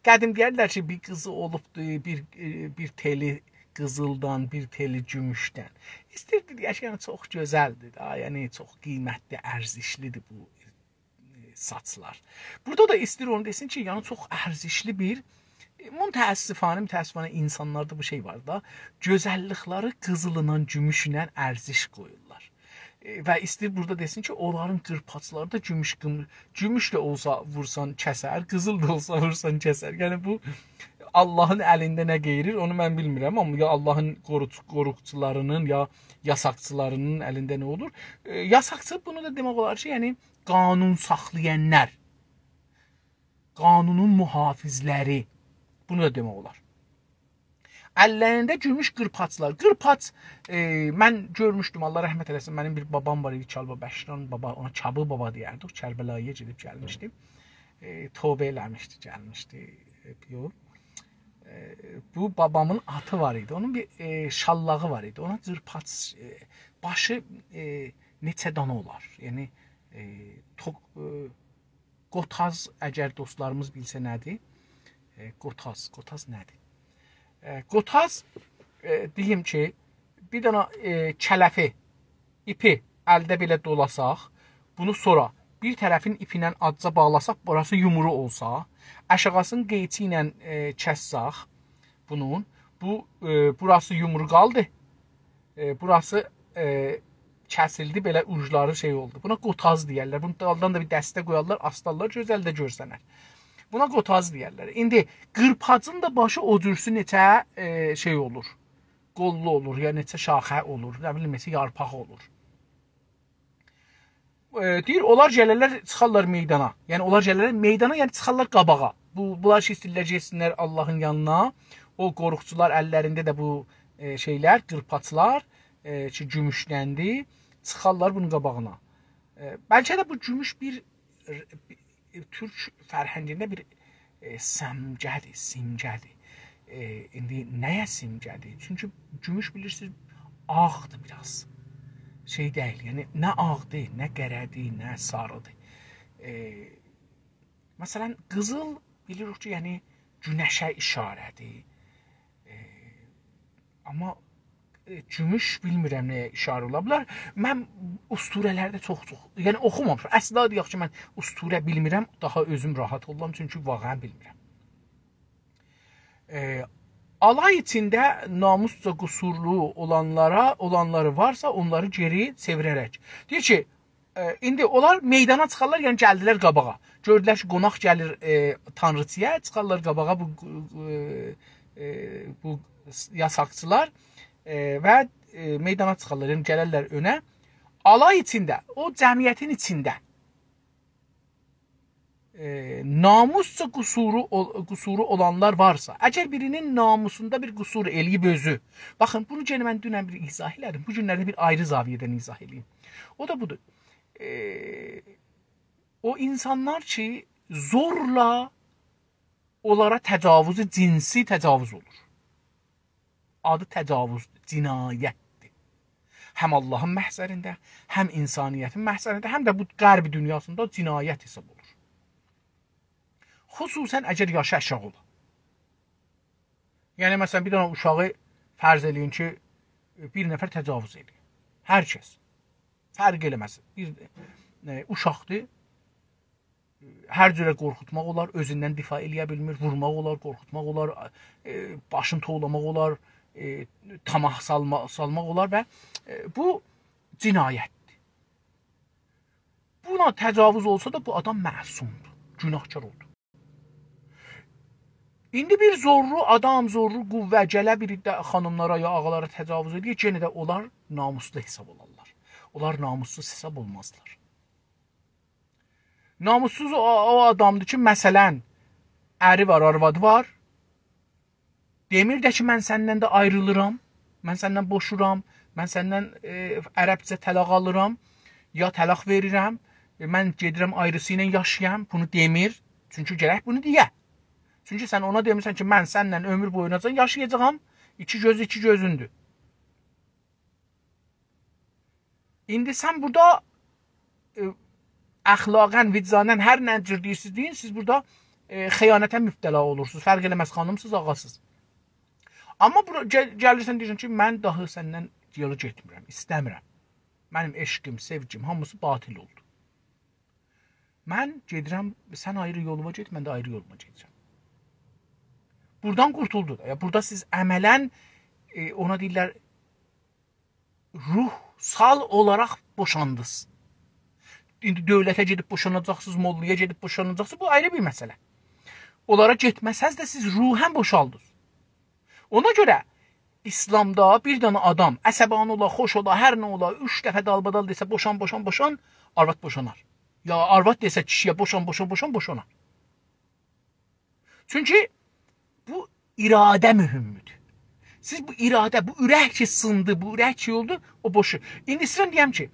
قدیم دئیردیلر کی، بیر قیزی اولوبدو، بیر، ائ، بیر تئلی قیزیلدان، بیر تئلی گوموشدن. ایستیر دئیک کی، یعنی چوخ گؤزلدیر ده، یعنی چوخ قیمتلی، ارزشلی‌دیر بو ساچلار. بورادا دا ایستیر اونو دئسین کی، یعنی چوخ ارزشلی بیر، متأسفانه، متأسفانه اینسانلاردا بو شئی وار دا، گؤزللیکلری قیزیلینان، گوموشونان ارزش قویورلار. ائ، و ایستیر بورادا دئسین کی، اونلارین قیرپاجلاری دا گوموش، قیم-، گوموش ده اولسا وورسان کسر، قیزیل دا اولسا وورسان کسر. یعنی بو آللاهین الینده نه قئییریر، اونو من بیلمیرم، آمما یا آللاهین قوروچ-، قوروقچولارینین، یا یاساقچیلارینین الینده نه اولور. ائ، یاساقچی بونو دا دئمک اولار کی، یعنی قانون ساخلایانلار، قانونون محافظلری، بونو دا دئمک اولار. اللرینده گوموش قیرپاجلار. قیرپاج، ائ، من گؤرموشدوم، آللاه رحمت ائله‌سین، منیم بیر بابام وار ایدی، کالباباشدان بابا، اونا کابی بابا دئیردیک، کربلایی‌یا گئدیب گلمیشدی. ائ، توبه ائله‌میشدی، گلمیشدی، ائ، یوخ. ائ، بو بابامین آتی وار ایدی، اونون بیر، ائ، شاللاغی وار ایدی، اونا قیرپاج، ائ، باشی، ائ، نئچه دانا اولار، یعنی، ائ، توق-، ائ، قوتاز، اگر دوستلاریمیز بیلسه نه‌دیر؟ ائ، قوتاز، قوتاز نه‌دیر؟ ائ، قوتاز، ائ، دئییم کی، بیر دنه، ائ، کلفی، ایپی الده بئله دولاساق، بونو سونرا بیر طرفین ایپیندن آزجا باغلاساق، بوراسی یومرو اولسا، آشاغیسینی قئیچی ایله، ائ، کسسک بونون، بو، ائ، بوراسی یومرو قالدی. ائ، بوراسی، ائ، کسیلدی، بئله اوجلاری شئی اولدو. بونا قوتاز دئیرلر. بونون دالدان دا بیر دسته قویارلار، آسارلار، گؤزل ده گؤرسنر. بونا قوتاز دئیرلر. ایندی قیرپاجین دا باشی او جورسو نئچه، ائ، شئی اولور. قوللو اولور، یا نئچه شاخه اولور، نه بیلیم، نئچه یارپاق اولور. ائ، دئییر، اونلار گلرلر، چیخارلار میدانا. یعنی، اونلار گلرلر میدانا، یعنی چیخارلار قاباغا. بو، بونلار کی، ایسته‌ییرلر گئتسینلر آللاهین یانینا. او قوروقچولار، اللرینده ده بو، ائ، شئیلر، قیرپاجلار، ائ، کی، گوموشلندی، چیخارلار بونون قاباغینا. ائ، بلکه ده بو گوموش بیر، بیر، تورک فرهنگینده بیر، ائ، سمگه‌دیر، سیمگه‌دیر. ائ، ایندی نه‌یه سیمگه‌دیر؟ چونکی گوموش، بیلیرسینیز، آغدیر بیر آز. شئی دئییل، یعنی نه آغدیر، نه قره‌دیر، نه ساریدیر. ائ، مثلا، قیزیل بیلیریک کی، یعنی گونشه ایشاره‌دیر. ائ، آمما، ائ، گوموش بیلمیرم نه‌یه ایشاره اولا بیلر. من اسطوره‌لرده چوخ-چوخ، یعنی اوخومامیشام. اصلینده دئیک کی، من اسطوره بیلمیرم، داها اؤزوم راحت اولورام، چونکی واقعا بیلمیرم. ائ، آلای ایچینده ناموسجا قصورلو اولانلارا، اولانلاری وارسا، اونلاری گئری چئویره‌رک. دئییر کی، ائ، ایندی اونلار میدانا چیخارلار، یعنی گلدیلر قاباغا. گؤردولر کی، قوناق گلیر، ائ، تانریچی‌یا، چیخارلار قاباغا بو، ائ، ائ، بو یاساقچیلار، ائ، و، ائ، میدانا چیخارلار، یعنی گلرلر اؤنه. آلای ایچینده، او جمعیتین ایچینده، ائ، ناموسجا قصورو اول-، قصورو اولانلار وارسا، اگر بیرینین ناموسوندا بیر قصور ائله‌ییب اؤزو. باخین، بونو یئنه من دونن بیر ایضاح ائله‌دیم، بو گونلرده بیر آیری زاویه‌دن ایضاح ائله‌ییم. او دا بودور. ائ، او اینسانلار کی، زورلا اونلارا تجاوز، جنسی تجاوز اولور. آدی تجاوزدور، جنایتدیر. هم آللاهین محضرینده، هم انسانیتین محضرینده، هم ده بو غرب دونیاسیندا جنایت حساب اولور. خصوصا اگر یاشی آشاغی اولا. یعنی، مثلا، بیر دنه اوشاغی فرض ائله‌یین کی، بیر نفر تجاوز ائله‌ییر. هر کس. فرق ائله‌مز. بیر، ائ، اوشاقدیر. هر جوره قورخوتماق اولار، اؤزوندن دفاع ائله‌یه بیلمیر، وورماق اولار، قورخوتماق اولار، ائ، باشینی توولاماق اولار، ائ، طمع سالما-، سالماق اولار و، ائ، بو جنایتدیر. آمما تجاوز اولسا دا بو آدام معصومدور، گوناهکار اولدو. ایندی بیر زورلو آدام، زورلو قوه گله بیر ده خانیملارا یا آغالارا تجاوز ائدیر، یئنه ده اونلار ناموسلو حساب اولارلار. اونلار ناموسسوز حساب اولمازلار. ناموسسوز او، او آدامدیر کی، مثلا، اری وار، آروادی وار، دئمیر ده کی، «من سندن ده آیریلیرام، من سندن بوشورام، من سندن، ائ، عربجه طلاق آلیرام، یا طلاق وئریرم، ائ، من گئدیرم آیریسی ایله یاشایام.» بونو دئمیر. چونکی گرک بونو دئیه. چونکی سن اونا دئمیرسن کی، «من سندن عؤمور بویوناجان یاشایاجاغام، ایکی گؤز ایکی گؤزوندور.» ایندی سن بورادا، ائ، اخلاقا، وجدانا، هر نه جور دئییرسینیز دئیین، سیز بورادا، ائ، خیانته مبتلا اولورسونوز. فرق ائله‌مز، خانیمسیز، آغاسیز. آمما بورا گل-، گلیرسن، دئییرسن کی، «من داها سندن یولا گئتمیرم، ایسته‌میرم. منیم عشقیم، سئوگیم، هامیسی باطل اولدو. من گئدیرم، سن آیری یولووا گئت، من ده آیری یولوما گئدیرم.» بورادان قورتولدو دا. یا، بورادا سیز عملا، ائ، اونا دئییرلر، روحسال اولاراق بوشاندینیز. ایندی دؤولته گئدیب بوشاناجاقسینیز، موللایا گئدیب بوشاناجاقسینیز، بو آیری بیر مسئله. اونلارا گئتمه‌سز ده سیز روحا بوشالدینیز. اونا گؤره ایسلامدا بیر دنه آدام عصبانی اولا، خوش اولا، هر نه اولا، اوچ دفعه دالبادال دئسه، «بوشان، بوشان، بوشان»، آرواد بوشانار. یا آرواد دئسه کیشی‌یه، «بوشان، بوشان، بوشان»، بوشانار. چونکی بو اراده مهمدور. سیز بو اراده، بو اورک کی سیندی، بو اورک کی اولدو، او بوشو. ایندی ایسته‌ییرم دئیم کی،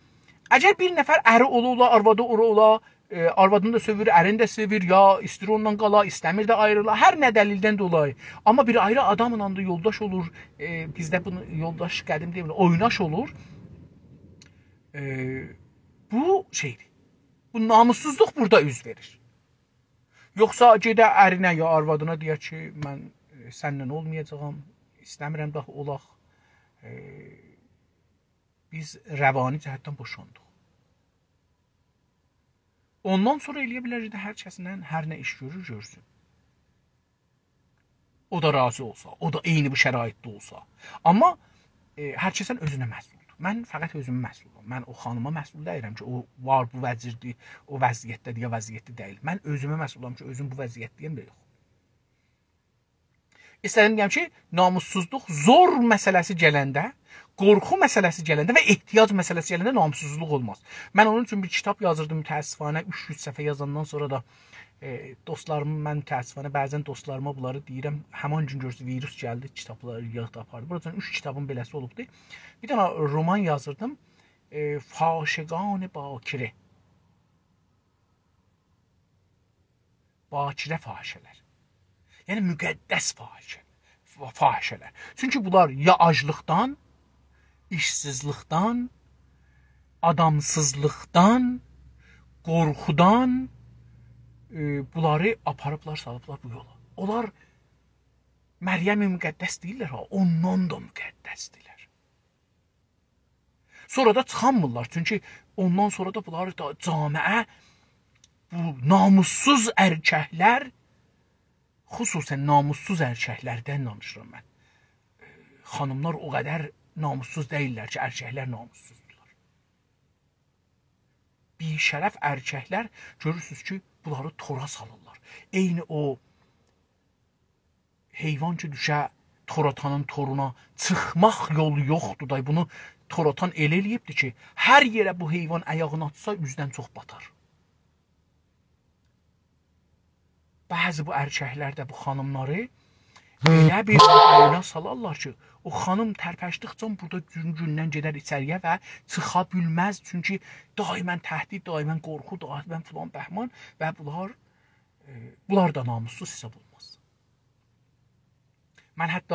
اگر بیر نفر اری اولا اولا، آروادی اولا اولا، ائ، آروادینی دا سئویر، ارینی ده سئویر، یا ایستیر اوننان قالا، ایسته‌میر ده آیریلا، هر نه دلیلدن دولایی. آمما بیر آیری آداملا دا یولداش اولور، ائ، بیزده بونو یولداش قدیم دئمیرلر، اویناش اولور. ائ، بو شئیدیر. بو ناموسسوزلوق بورادا اوز وئریر. یوخسا گئده ارینه یا آروادینا دئیه کی، «من، ائ، سننن اولمایاجاغام، ایسته‌میرم داها اولاق.» ائ، بیز روانی جهتدن بوشاندیق. اوندان سونرا ائله‌یه بیلر کی، هر کسینن هر نه ایش گؤرور، گؤرسون. او دا راضی اولسا، او دا عینی بو شرایطده اولسا. آمما، ائ، هر کسن اؤزونه مسئولدور. من فقط اؤزومه مسئولام. من او خانیما مسئول دئییلم کی، او وار بو وضعیتدیر، او وضعیتده‌دیر یا وضعیتده دئییل. من اؤزومه مسئولام کی، اؤزوم بو وضعیتده‌یم یا یوخ. ایسته‌دیم دئیم کی، ناموسسوزلوق، زور مسئله‌سی گلنده، قورخو مسئله‌سی گلنده و احتیاج مسئله‌سی گلنده ناموسسوزلوق اولماز. من اونون اوچون بیر کیتاب یازیردیم، متأسفانه، اوچ یوز صفحه یازاندان سونرا دا، ائ، دوستلاریمین، من متأسفانه بعضا دوستلاریما بونلاری دئییرم، همان گون گؤرورسونوز، ویروس گلدی، کیتابلاری ییغدی، آپاردی. بورادا اوچ کیتابیم بئله‌سی اولوبدو. بیر دنه رومان یازیردیم، ائ، فاحشگان باکره. باکره فاحشه‌لر. یعنی مقدس فاحشه، فا-، فاحشه‌لر. چونکی بونلار یا آجلیقدان، ایشسیزلیکدن، آدامسیزلیقدان، قورخودان، ائ، بونلاری آپاریبلار، سالیبلار بو یولا. اونلار مریم مقدس دئییللر ها، اوندان دا مقدسدیرلر. سونرا دا چیخانمیرلار، چونکی اوندان سونرا دا بونلار دا جامعه، بو ناموسسوز ارککلر، خصوصا ناموسسوز ارککلردن دانیشیرام من. خانیملار او قدر ناموسسوز دئییللر کی، ارککلر ناموسسوزدورلار. بی‌شرف ارککلر، گؤرورسونوز کی، بونلاری تورا سالیرلار. عینی او حیوان کی دوشه تورآتانین تورونا، چیخماق یولو یوخدور دا، بونو تورآتان ائله ائله‌ییبدیر کی، هر یئره بو حیوان آیاغینی آتسا، اوزدن چوخ باتار. بعضی بو ارککلر ده بو خانیملاری ائله بیر اویونا سالارلار کی، او خانیم ترپشدیکجه بورادا گون گوندن گئدر ایچری‌یه و چیخا بیلمز. چونکی دائما تهدید، دائما قورخو، دائما فلان بهمان و بونلار، ائ، بونلار دا ناموسسوز حساب اولماز. من حتی،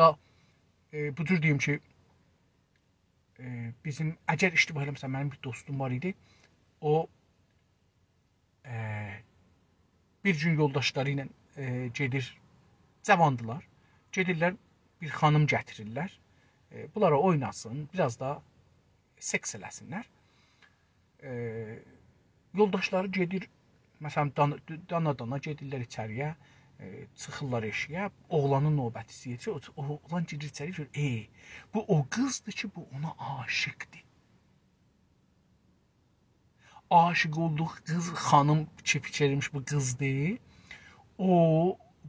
ائ، بو جور دئییم کی، ائ، بیزیم، اگر اشتباه ائله‌میرمسم، منیم بیر دوستوم وار ایدی. او، ائ، بیر گون یولداشلاری ایله، ائ، گئدیر، جاواندیلار. گئدیرلر، بیر خانیم گتیریرلر. ائ، بونلارا اویناسین، بیر آز دا سکس ائله‌سینلر. ائ، یولداشلاری گئدیر، مثلا، دان-، دانا-دانا گئدیرلر ایچری‌یه، ائ، چیخیرلار ائشیگه، اوغلانین نوبتی ایسته‌ییر، او، او اوغلان گیریر ایچری، گؤرور، ائ، بو او قیزدیر کی، بو اونا عاشیقدیر. عاشیق اولدوغو قیز، خانیم کی فیکیر ائله‌میش بو قیزدیر. او،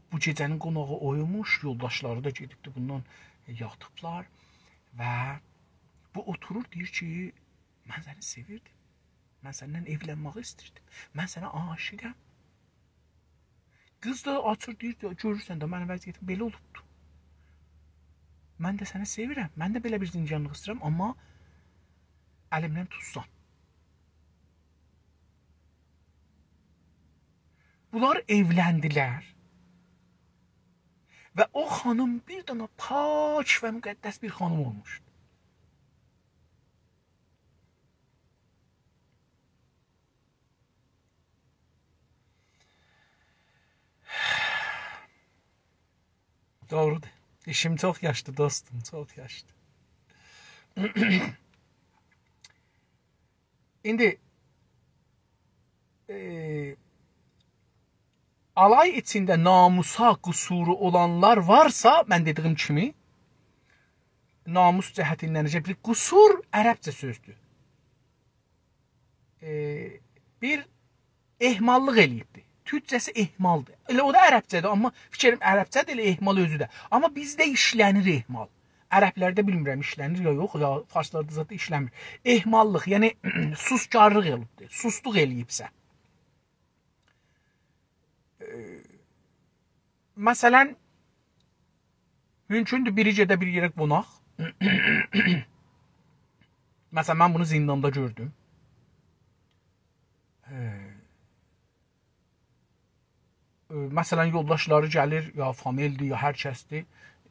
بو گئجه‌نین قوناغی او ایمیش، یولداشلاری دا گئدیبدی، بونونان یاتیبلار. و بو اوتورور، دئییر کی: «من سنی سئویردیم. من سنن ائولنمه‌یی ایستیردیم. من سنه عاشیقم.» قیز دا آچیر، دئییر: «گؤرورسن ده، منیم وضعیتیم بئله اولوبدور. من ده سنی سئویرم. من ده بئله بیر زندگانلیق ایسته‌ییرم، آمما الیمدن توتسان.» بونلار ائولندیلر. و او خانیم بیر دنه پاک و مقدس بیر خانیم اولموشدو. دوغرودور. ائشیم چوخ یاشدی، دوستوم، چوخ یاشدی. ایندی، ائ، آلای ایچینده ناموسا قصورو اولانلار وارسا، من دئدیگیم کیمی، ناموس جهتیندن نئجه بیر قصور عربجه سؤزدور. ائ، بیر اهماللیق ائله‌ییبدی. تورکجه‌سی اهمالدیر. ائله او دا عربجه‌دیر، آمما فیکریم عربجه‌دیر، ائله اهمال اؤزو ده. آمما بیزده ایشله‌نیر اهمال. عربلرده بیلمیرم ایشله‌نیر یا یوخ، یا فارسلاردا زاد ایشله‌میر. اهماللیق، یعنی سوسکارلیق ائله‌ییبدیر. سوسلوق ائله‌ییبسه. ائ، مثلا، مومکوندور بیری گئده بیر یئره قوناق. مثلا، من بونو زنداندا گؤردوم. ائ، ائ، مثلا، یولداشلاری گلیر، یا فامیلدیر، یا هر کسدیر،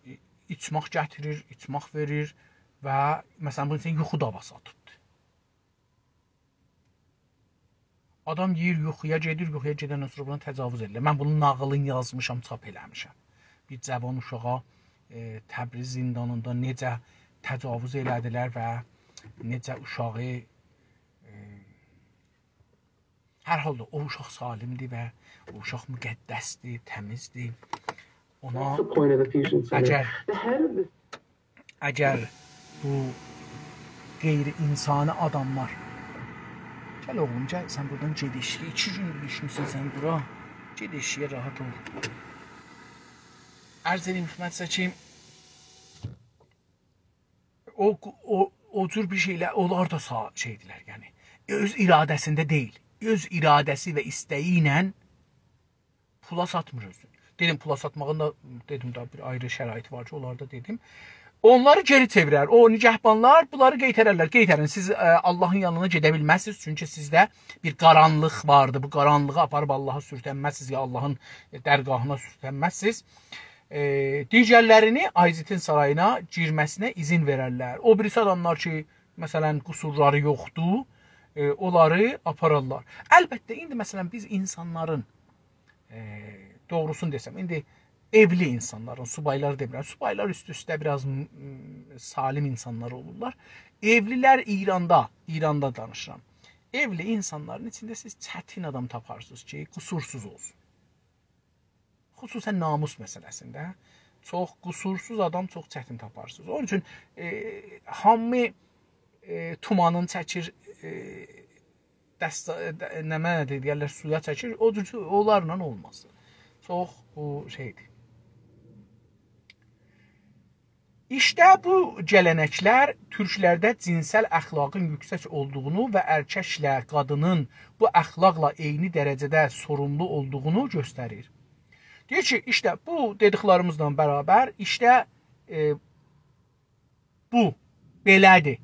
ای-، ایچماق گتیریر، ایچماق وئریر و، مثلا، بونون اوچون یوخو داواسی آتیبدیر. آدام یئییر، یوخویا گئدیر، یوخویا گئدندن سونرا بونا تجاوز ائدیرلر. من بونون ناغیلینی یازمیشام، چاپ ائله‌میشم. بیر جوان اوشاغا، ائ، تبریز زندانیندا نئجه تجاوز ائله‌دیلر و نئجه اوشاغی، ائ، هر حالدا او اوشاق سالمدیر و او اوشاق مقدسدیر، تمیزدیر. اونا That's the point of the Fusion Center. اگر The head of the اگر بو غیر انسانی آداملار، گل اوغلوم، گل، سن بورادان گئت ائشییه. ایکی گوندور دوشموسن سن بورا. گئت ائشییه، راحت اول. عرض ائدیم خدمتینیزه کی، او، او، او جور بیر شئیلر، اونلار دا سا-، شئیدیرلر، یعنی اؤز اراده‌سینده دئییل. اؤز اراده‌سی و ایسته‌یی ایله پولا ساتمیر اؤزونو. دئدیم، پولا ساتماغین دا، دئدیم ده، بیر آیری شرایطی وار کی، اونلاری دا دئدیم. اونلاری گئری چئویرر. او نگهبانلار بونلاری قئیتررلر. قئیترین، سیز، ائ، آللاهین یانینا گئده بیلمزسینیز. چونکی سیزده بیر قارانلیق واردی. بو قارانلیغا آپاریب آللاها سورتنمزسینیز، یا آللاهین، ائ، درگاهینا سورتنمزسینیز. ائ، دیگرلرینی آیزیتین سارایینا گیرمه‌سینه اذن وئررلر. او بیریسی آداملار کی، مثلا، قصورلاری یوخدور، ائ، اونلاری آپارارلار. البته، ایندی، مثلا، بیز اینسانلارین، ائ، دوغروسونو دئسم، ایندی ائولی اینسانلارین، سوبایلاری دئمیرم، سوبایلار اوست-اوسته بیر آز، م، م، سالم اینسانلار اولورلار. ائولیلر ایراندا، ایراندا دانیشیرام. ائولی اینسانلارین ایچینده سیز چتین آدام تاپارسینیز کی، قصورسوز اولسون. خصوصا ناموس مسئله‌سینده چوخ قصورسوز آدام چوخ چتین تاپارسینیز. اونون اوچون، ائ، هامی، ائ، تومانین چکیر، ائ، دستا-، د-، نمنه دئیرلر، سویا چکیر، او جور اونلارلا اولماز. چوخ بو شئیدیر. ایشته بو گله‌نکلر تورکلرده جینسل اخلاقین یوکسک اولدوغونو و ارککله قادینین بو اخلاقلا عینی درجه‌ده سوروملو اولدوغونو گؤستریر. دئییر کی، ایشته بو دئدیکلریمیزله برابر، ایشته، ائ، بو بئله‌دیر.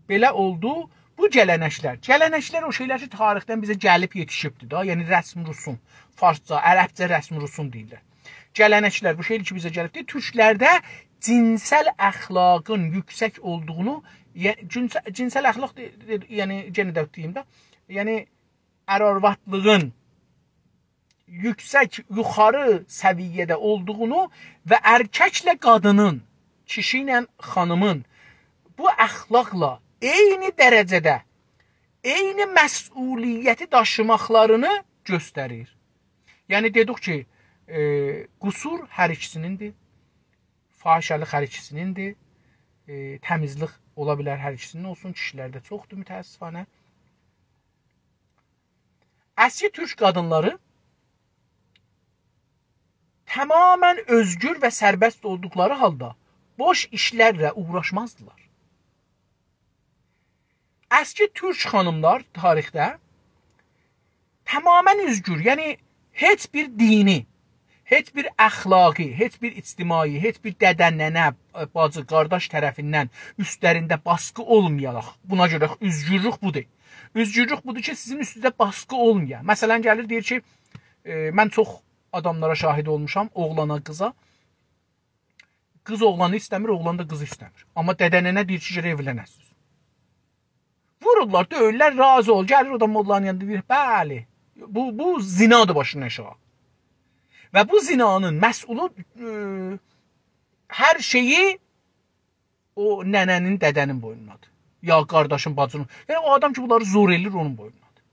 بئله اولدو. بو گله‌نکلر. گله‌نکلر او شئیلر کی، تاریخدن بیزه گلیب یئتیشیبدیر دا. یعنی رسم رسوم. فارسجا، عربجه رسم رسوم دئییرلر. گله‌نکلر، بو شئی کی، بیزه گلیبدیر. تورکلرده جینسل اخلاقین یوکسک اولدوغونو، یع-، جینس-، جینسل اخلاق، دئ-، دئ-، یعنی، یئنه ده دئییم ده، یعنی، ار-آروادلیغین یوکسک، یوخاری سویه‌ده اولدوغونو و ارککله قادینین، کیشی ایله خانیمین بو اخلاقلا عینی درجه‌ده، عینی مسئولیتی داشیماقلارینی گؤستریر. یعنی دئدیک کی، ائ، قصور هر ایکیسینیندیر، فاحشه‌لیک هر ایکیسینیندیر، ائ، تمیزلیک اولا بیلر هر ایکیسینین اولسون، کیشیلرده چوخدور متأسفانه. اسکی تورک قادینلاری تماماً اؤزگور و سربست اولدوقلاری حالدا بوش ایشلرله اوغراشمازدیلار. اسکی تورک خانیملار تاریخده تماماً اؤزگور، یعنی هئچ بیر دینی، هئچ بیر اخلاقی، هئچ بیر اجتماعی، هئچ بیر دده، ننه، باجی، قارداش طرفیندن اوستلرینده باسقی اولمایاراق، بونا گؤره اؤزگورلوک بودور. اؤزگورلوک بودور کی، سیزین اوستونوزده باسقی اولمایا. مثلاً، گلیر دئییر کی، ائ، من چوخ آداملارا شاهد اولموشام، اوغلانا، قیزا. قیز اوغلانی ایسته‌میر، اوغلان دا قیزی ایسته‌میر. آمما دده ننه دئییر کی، گرک ائولنه‌سینیز. وورورلار، دؤیورلر، راضی اول. گلیر او دا موللانین یانیندا دئییر، بلی، بو، بو زنادیر باشینا آشاغی. و بو زنانین مسئولو، ائ، هر شئیی او ننه‌نین، دده‌نین بوینوندادیر. یا قارداشین، باجینین. یعنی او آدام کی، بونلاری زور ائله‌ییر، اونون بوینوندادیر.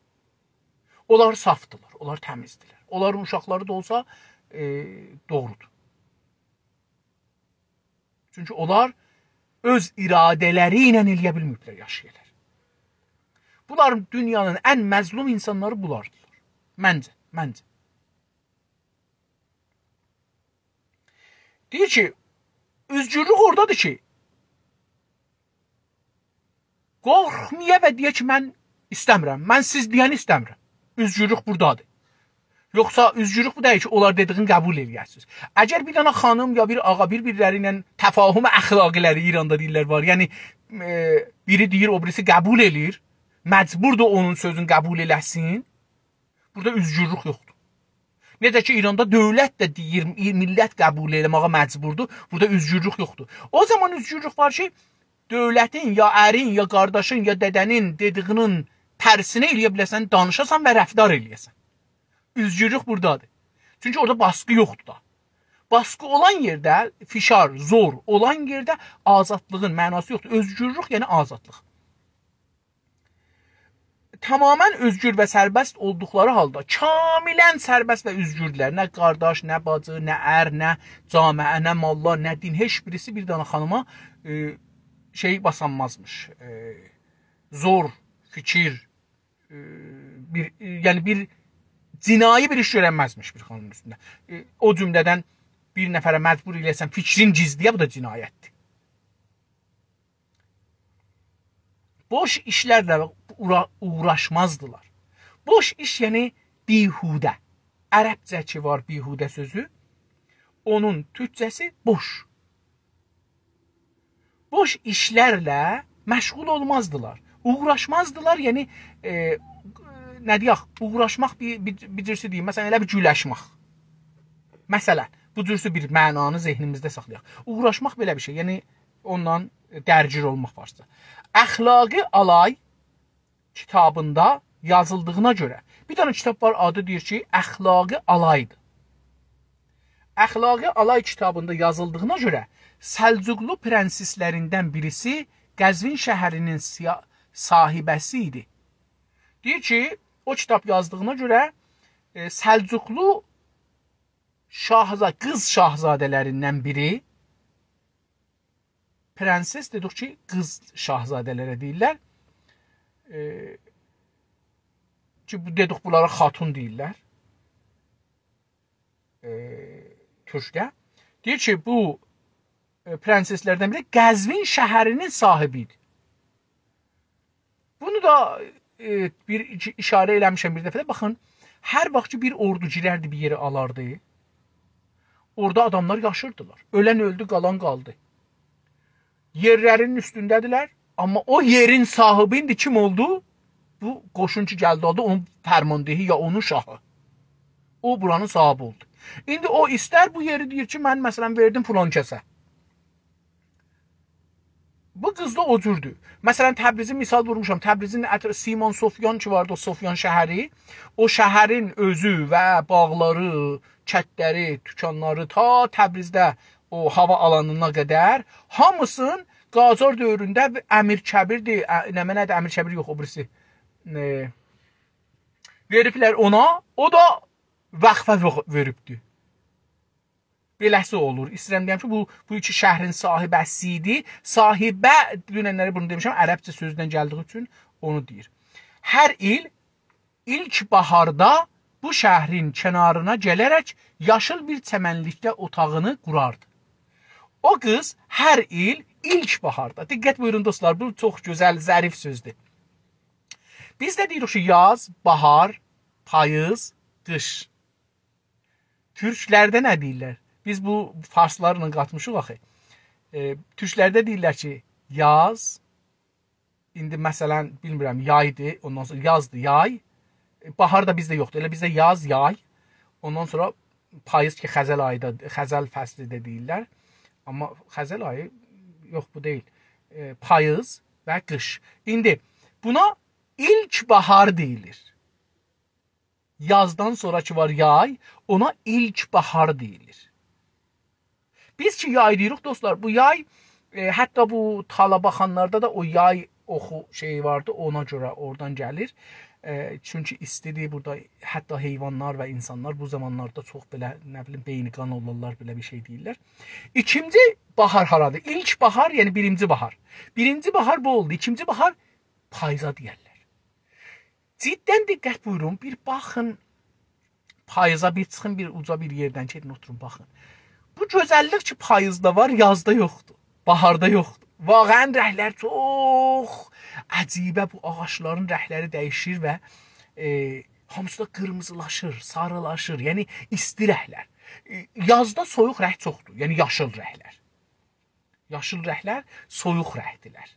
اونلار صافدیرلار، اونلار تمیزدیرلر. اونلارین اوشاقلاری دا اولسا، ائ، دوغرودور. چونکی اونلار اؤز اراده‌لری ایله ائلیه بیلمه‌ییبلر یاشایالار. بونلار دونیانین ان مظلوم اینسانلاری بولاردیلار. منجه، منجه. دئییر کی، اؤزگورلوک اورادادیر کی، قورخمایا و دئیه کی، من ایسته‌میرم. من سیز دئینی ایسته‌میرم. اؤزگورلوک بورادادیر. یوخسا اؤزگورلوک بو دئییل کی، اونلار دئدیگینی قبول ائله‌یه‌سینیز. اگر بیر دنه خانیم یا بیر آغا بیر-بیرلری ایله تفاهم اخلاقی‌لری، ایراندا دئییرلر، وار، یعنی، ائ، بیری دئییر، او بیریسی قبول ائله‌ییر، مجبوردور اونون سؤزونو قبول ائله‌سین، بورادا اؤزگورلوک یوخدور. نئجه کی، ایراندا دؤولت ده دئییر، میللت قبول ائله‌مه‌یه مجبوردور، بورادا اؤزگورلوک یوخدور. او زامان اؤزگورلوک وار کی، دؤولتین، یا ارین، یا قارداشین، یا دده‌نین دئدیگینین ترسینه ائلیه بیله‌سن، دانیشاسان و رفتار ائلیه‌سن. اؤزگورلوک بورادادیر. چونکی اورادا باسقی یوخدور دا. باسقی اولان یئرده، فشار، زور اولان یئرده آزادلیغین معناسی یوخدور. اؤزگورلوک، یعنی آزادلیق. تماماً اؤزگور و سربست اولدوقلاری حالدا، کاملاً سربست و اؤزگوردولر. نه قارداش، نه باجی، نه ار، نه جامعه، نه ماللار، نه دین، هئچ بیریسی بیر دنه خانیما، ائ، شئی باسانمازمیش. ائ، زور، فیکیر، ائ، بیر، ائ، یعنی بیر جنایی بیر ایش گؤرنمزمیش بیر خانیمین اوستونده. ائ، او جمله‌دن بیر نفره مجبور ائله‌یه‌سن فیکرین گیزله‌یه، بو دا جنایتدیر. بوش ایشلرله اوغرا-، اوغراشمازدیلار. بوش ایش، یعنی بیهوده. عربجه کی وار بیهوده سؤزو، اونون تورکجه‌سی بوش. بوش ایشلرله مشغول اولمازدیلار. اوغراشمازدیلار، یعنی، ائ، نه دئیک، اوغراشماق بیر، بیر، بیر جورسو دئییم، مثلاً، ائله بیل گولشمک. مثلاً، بو جورسو بیر معنانی ذهنیمیزده ساخلایاق. اوغراشماق بئله بیر شئی، یعنی اوندان درگیر اولماق فارسجا. اخلاقی آلای کیتابیندا یازیلدیغینا گؤره، بیر دنه کیتاب وار، آدی دئییر کی، اخلاقی آلایدیر. اخلاقی آلای کیتابیندا یازیلدیغینا گؤره، سلجوقلو پرنسسلریندن بیریسی قزوین شهرینین سیا-، صاحبه‌سی ایدی. دئییر کی، او کیتاب یازدیغینا گؤره، ائ، سلجوقلو شاهزا-، قیز شاهزاده‌لریندن بیری، پرنسس دئدیک کی، قیز شاهزاده‌لره دئییرلر. ائ، کی، بو، دئدیک، بونلارا خاتون دئییرلر. ائ، تورکده. دئییر کی، بو، ائ، پرنسسلردن بیری قزوین شهرینین صاحبی ایدی. بونو دا، ائ، بیر ایکی اشاره ائله‌میشم بیر دفعه ده. باخین، هر واخت کی، بیر اوردو گیرردی، بیر یئری آلاردی، اورادا آداملار یاشیردیلار. اؤلن اؤلدو، قالان قالدی. یئرلرینین اوستونده‌دیرلر، آمما او یئرین صاحبی ایندی کیم اولدو؟ بو قوشون کی گلدی، آلدی، اونون فرماندهی یا اونون شاهی. او بورانین صاحبی اولدو. ایندی او ایستر بو یئری، دئییر کی، من، مثلاً، وئردیم فلان کسه. بو قیز دا او جوردور. مثلاً، تبریزی مثال وورموشام. تبریزین اطر-، سیمون سفیان کی واردی، او سفیان شهری. او شهرین اؤزو و باغلاری، کتلری، توکانلاری، تا تبریزده او هاوا آلانینا قدر هامیسین قاجار دؤورونده بیر امیر کبیردیر، ا، نمنه‌دیر، امیر کبیر یوخ، او بیریسی. ائ، وئریبلر اونا، او دا وقفه وئ-، وئریبدی. بئله‌سی اولور. ایسته‌ییرم دئیم کی، بو، بو ایکی شهرین صاحبه‌سی ایدی. صاحبه، دوننلری بونو دئمیشم، عربجه سؤزدن گلدیگی اوچون اونو دئییر. هر ایل ایلک باهاردا بو شهرین کنارینا گله‌رک یاشیل بیر چمنلیکده اوتاغینی قوراردی. او قیز هر ایل ایلک باهاردا، دقت بویورون دوستلار، بو چوخ گؤزل، ظریف سؤزدور. بیز ده دئییریک کی، یاز، باهار، پاییز، قیش. تورکلرده نه دئییرلر؟ بیز بو فارسلارلا قاتمیشیق آخی. ائ، تورکلرده دئییرلر کی، یاز، ایندی مثلا، بیلمیرم، یایدی، اوندان سونرا یازدی، یای. ائ، باهار دا بیزده یوخدور. ائله بیزده یاز، یای. اوندان سونرا پاییز کی، خزل آییدا، خزل فصلی ده دئییرلر. آمما خزل آیی، یوخ، بو دئییل. ائ، پاییز و قیش. ایندی بونا ایلک باهار دئییلیر. یازدان سونرا کی وار یای، اونا ایلک باهار دئییلیر. بیز کی یای دئییریک، دوستلار، بو یای، ائ، حتی بو تالا باخانلاردا دا او یای اوخو شئیی واردی، اونا گؤره اورادان گلیر. ائ، چونکی ایستیدیر، بورادا حتی حیوانلار و اینسانلار بو زامانلاردا چوخ بئله، نه بیلیم، بئینی قان اولورلار، بئله بیر شئی دئییرلر. ایکینجی باهار هارادیر؟ ایلک باهار، یعنی بیرینجی باهار. بیرینجی باهار بو اولدو، ایکینجی باهار پاییزا دئیرلر. جداً دقت بویورون، بیر باخین پاییزا، بیر چیخین، بیر اوجا بیر یئردن گئدین، اوتورون، باخین. بو گؤزللیک کی، پاییزدا وار، یازدا یوخدور، باهاردا یوخدور. واقعاً رنگلر چوخ عجیبه، بو آغاجلارین رنگلری دییشیر و، ائ، هامیسی دا قیرمیزیلاشیر، ساریلاشیر، یعنی ایستی رنگلر. ائ، یازدا سویوق رنگ چوخدور، یعنی یاشیل رنگلر. یاشیل رنگلر سویوق رنگدیرلر.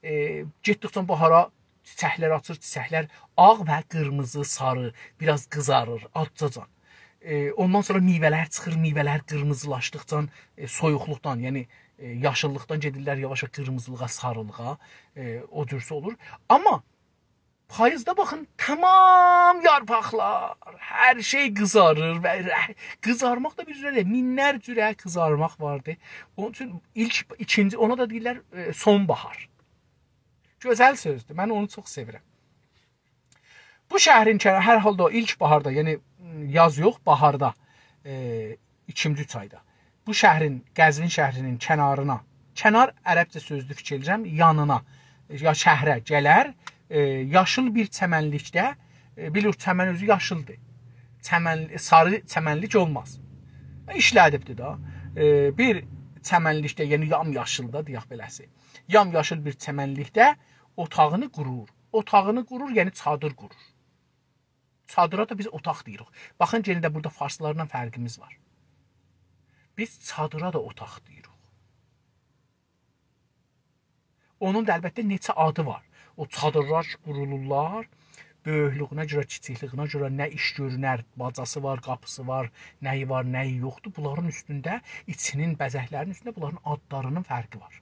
ائ، گئتدیکجه باهارا چیچکلر آچیر، چیچکلر آغ و قیرمیزی، ساری، بیر آز قیزاریر، آزجاجان. ائ، اوندان سونرا میوه‌لر چیخیر، میوه‌لر قیرمیزیلاشدیقجا، ائ، سویوقلوقدان، یعنی، ائ، یاشیللیقدان گئدیرلر یاواش-یاواش قیرمیزیلیغا، ساریلیغا، ائ، او جور اولور. آمما پاییزدا باخین، تمام یارپاقلار، هر شئی قیزاریر و ره-، قیزارماق دا بیر جوره دئییل، مینلر جوره قیزارماق واردی. اونون اوچون ایلک، ایکینجی، اونا دا دئییرلر، ائ، سون‌باهار. گؤزل سؤزدور، من اونو چوخ سئویرم. بو شهرین کنار-، هر حالدا او ایلک باهاردا، یعنی، م، یاز یوخ، باهاردا، ائ، ایکینجی اوچ آیدا بو شهرین، قزوین شهرینین کنارینا، کنار عربجه سؤزدور، فیکیر ائدیرم، یانینا، یا شهره گلر، ائ، یاشیل بیر چمنلیکده، ائ، بیلیریک، چمن اؤزو یاشیلدیر. چمن، ساری چمنلیک اولماز. ایشله‌دیبدیر ده. ائ، بیر چمنلیکده، یعنی یام‌یاشیلدا، دئیک بئله‌سی. یام‌یاشیل بیر چمنلیکده اوتاغینی قورور. اوتاغینی قورور، یعنی چادیر قورور. چادیرا دا بیز اوتاق دئییریک. باخین، یئنه ده بورادا فارسلارلا فرقیمیز وار. بیز چادیرا دا اوتاق دئییریک. اونون دا البته نئچه آدی وار. او چادیرلار کی قورولورلار، بؤیوکلویونه گؤره، کیچیکلیگینه گؤره، نه ایش گؤرونر، باجاسی وار، قاپیسی وار، نه‌یی وار، نه‌یی یوخدور. بونلارین اوستونده، ایچینین، بزکلرین اوستونده بونلارین آدلارینین فرقی وار.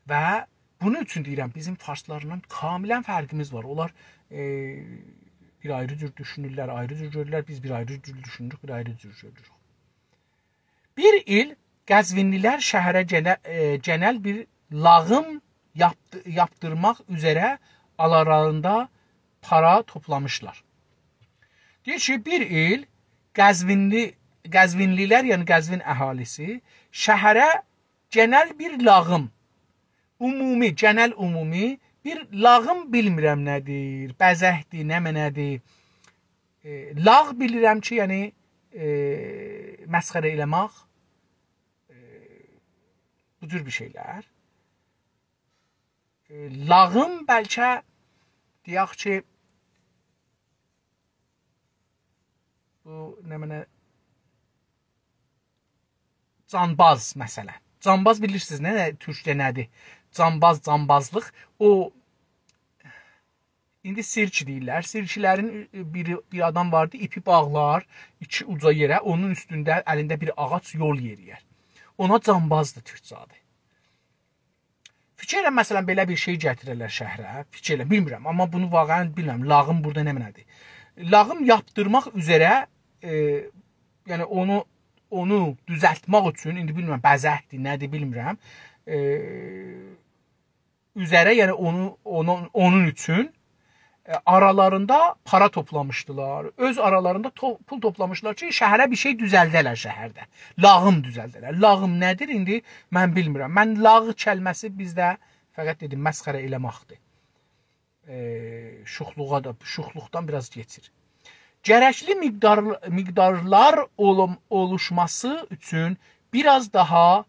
و بونون اوچون دئییرم، بیزیم فارسلارلا کاملاً فرقیمیز وار. اونلار، ائ، بیر آیری جور دوشونورلر، آیری جور گؤرورلر، بیز بیر آیری جور دوشونوروک، بیر آیری جور گؤروروک. بیر ایل قزوینلی‌لر شهره گئنه-، ائ، گئنل بیر لاغیم یاپدی-، یاپدیرماق اوزره آرالاریندا پارا توپلامیشلار. دئییر کی، بیر ایل قزوینلی، قزوینلی‌لر، یعنی قزوین اهالیسی، شهره گئنل بیر لاغیم، عمومی، گئنل عمومی بیر لاغیم، بیلمیرم نه‌دیر، بزکدیر، نمنه‌دیر. ائ، لاغ بیلیرم کی، یعنی، ائ، مسخره ائله‌مک، ائ، بو جور بیر شئیلر. ائ، لاغیم بلکه، دئیک کی، بو نمنه، جانباز، مثلا. جانباز بیلیرسینیز نه، نه، تورکده نه‌دیر؟ جانباز، جانبازلیق. او، ایندی سیرک دئییرلر. سیرکلرین بیر، بیر آدام واردی، ایپی باغلار ایکی اوجا یئره، اونون اوستونده الینده بیر آغاج یول یئرییر. اونا جانبازدیر تورکجه آدی. فیکیر ائله، مثلا، بئله بیر شئی گتیره‌لر شهره، فیکیر ائله، بیلمیرم، آمما بونو واقعا بیلمیرم، لاغیم بورادا نمنه‌دیر؟ لاغیم یاپدیرماق اوزره، ائ، یعنی اونو، اونو دوزلتمک اوچون، ایندی بیلمیرم، بزکدیر، نه‌دیر، بیلمیرم. ائ، اوزره، یعنی اونو، اونون، اونون اوچون، ائ، آرالاریندا پارا توپلامیشدیلار. اؤز آرالاریندا تو-، پول توپلامیشدیلار کی، شهره بیر شئی دوزلده‌لر شهرده. لاغیم دوزلده‌لر. لاغیم نه‌دیر؟ ایندی من بیلمیرم. من لاغ کلمه‌سی بیزده، فقط دئدیم، مسخره ائله‌مکدیر. ائ، شوخلوغا دا، شوخلوقدان بیر آز کئچیر. گرکلی مقدار، مقدارلار اولوم-، اولوشماسی اوچون بیر آز داها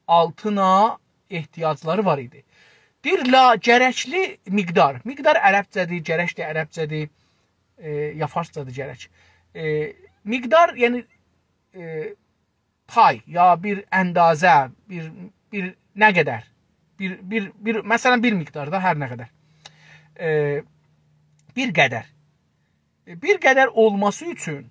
آلتینا احتیاجلاری وار ایدی. دئییر، لا، گرکلی مقدار. مقدار عربجه‌دیر، گرک ده عربجه‌دیر، ائ، یا فارسجادیر گرک. ائ، مقدار، یعنی، ائ، پای، یا بیر اندازه، بیر، بیر نه قدر؟ بیر، بیر، بیر، مثلا، بیر مقدار دا، هر نه قدر. ائ، بیر قدر. ائ، بیر قدر اولماسی اوچون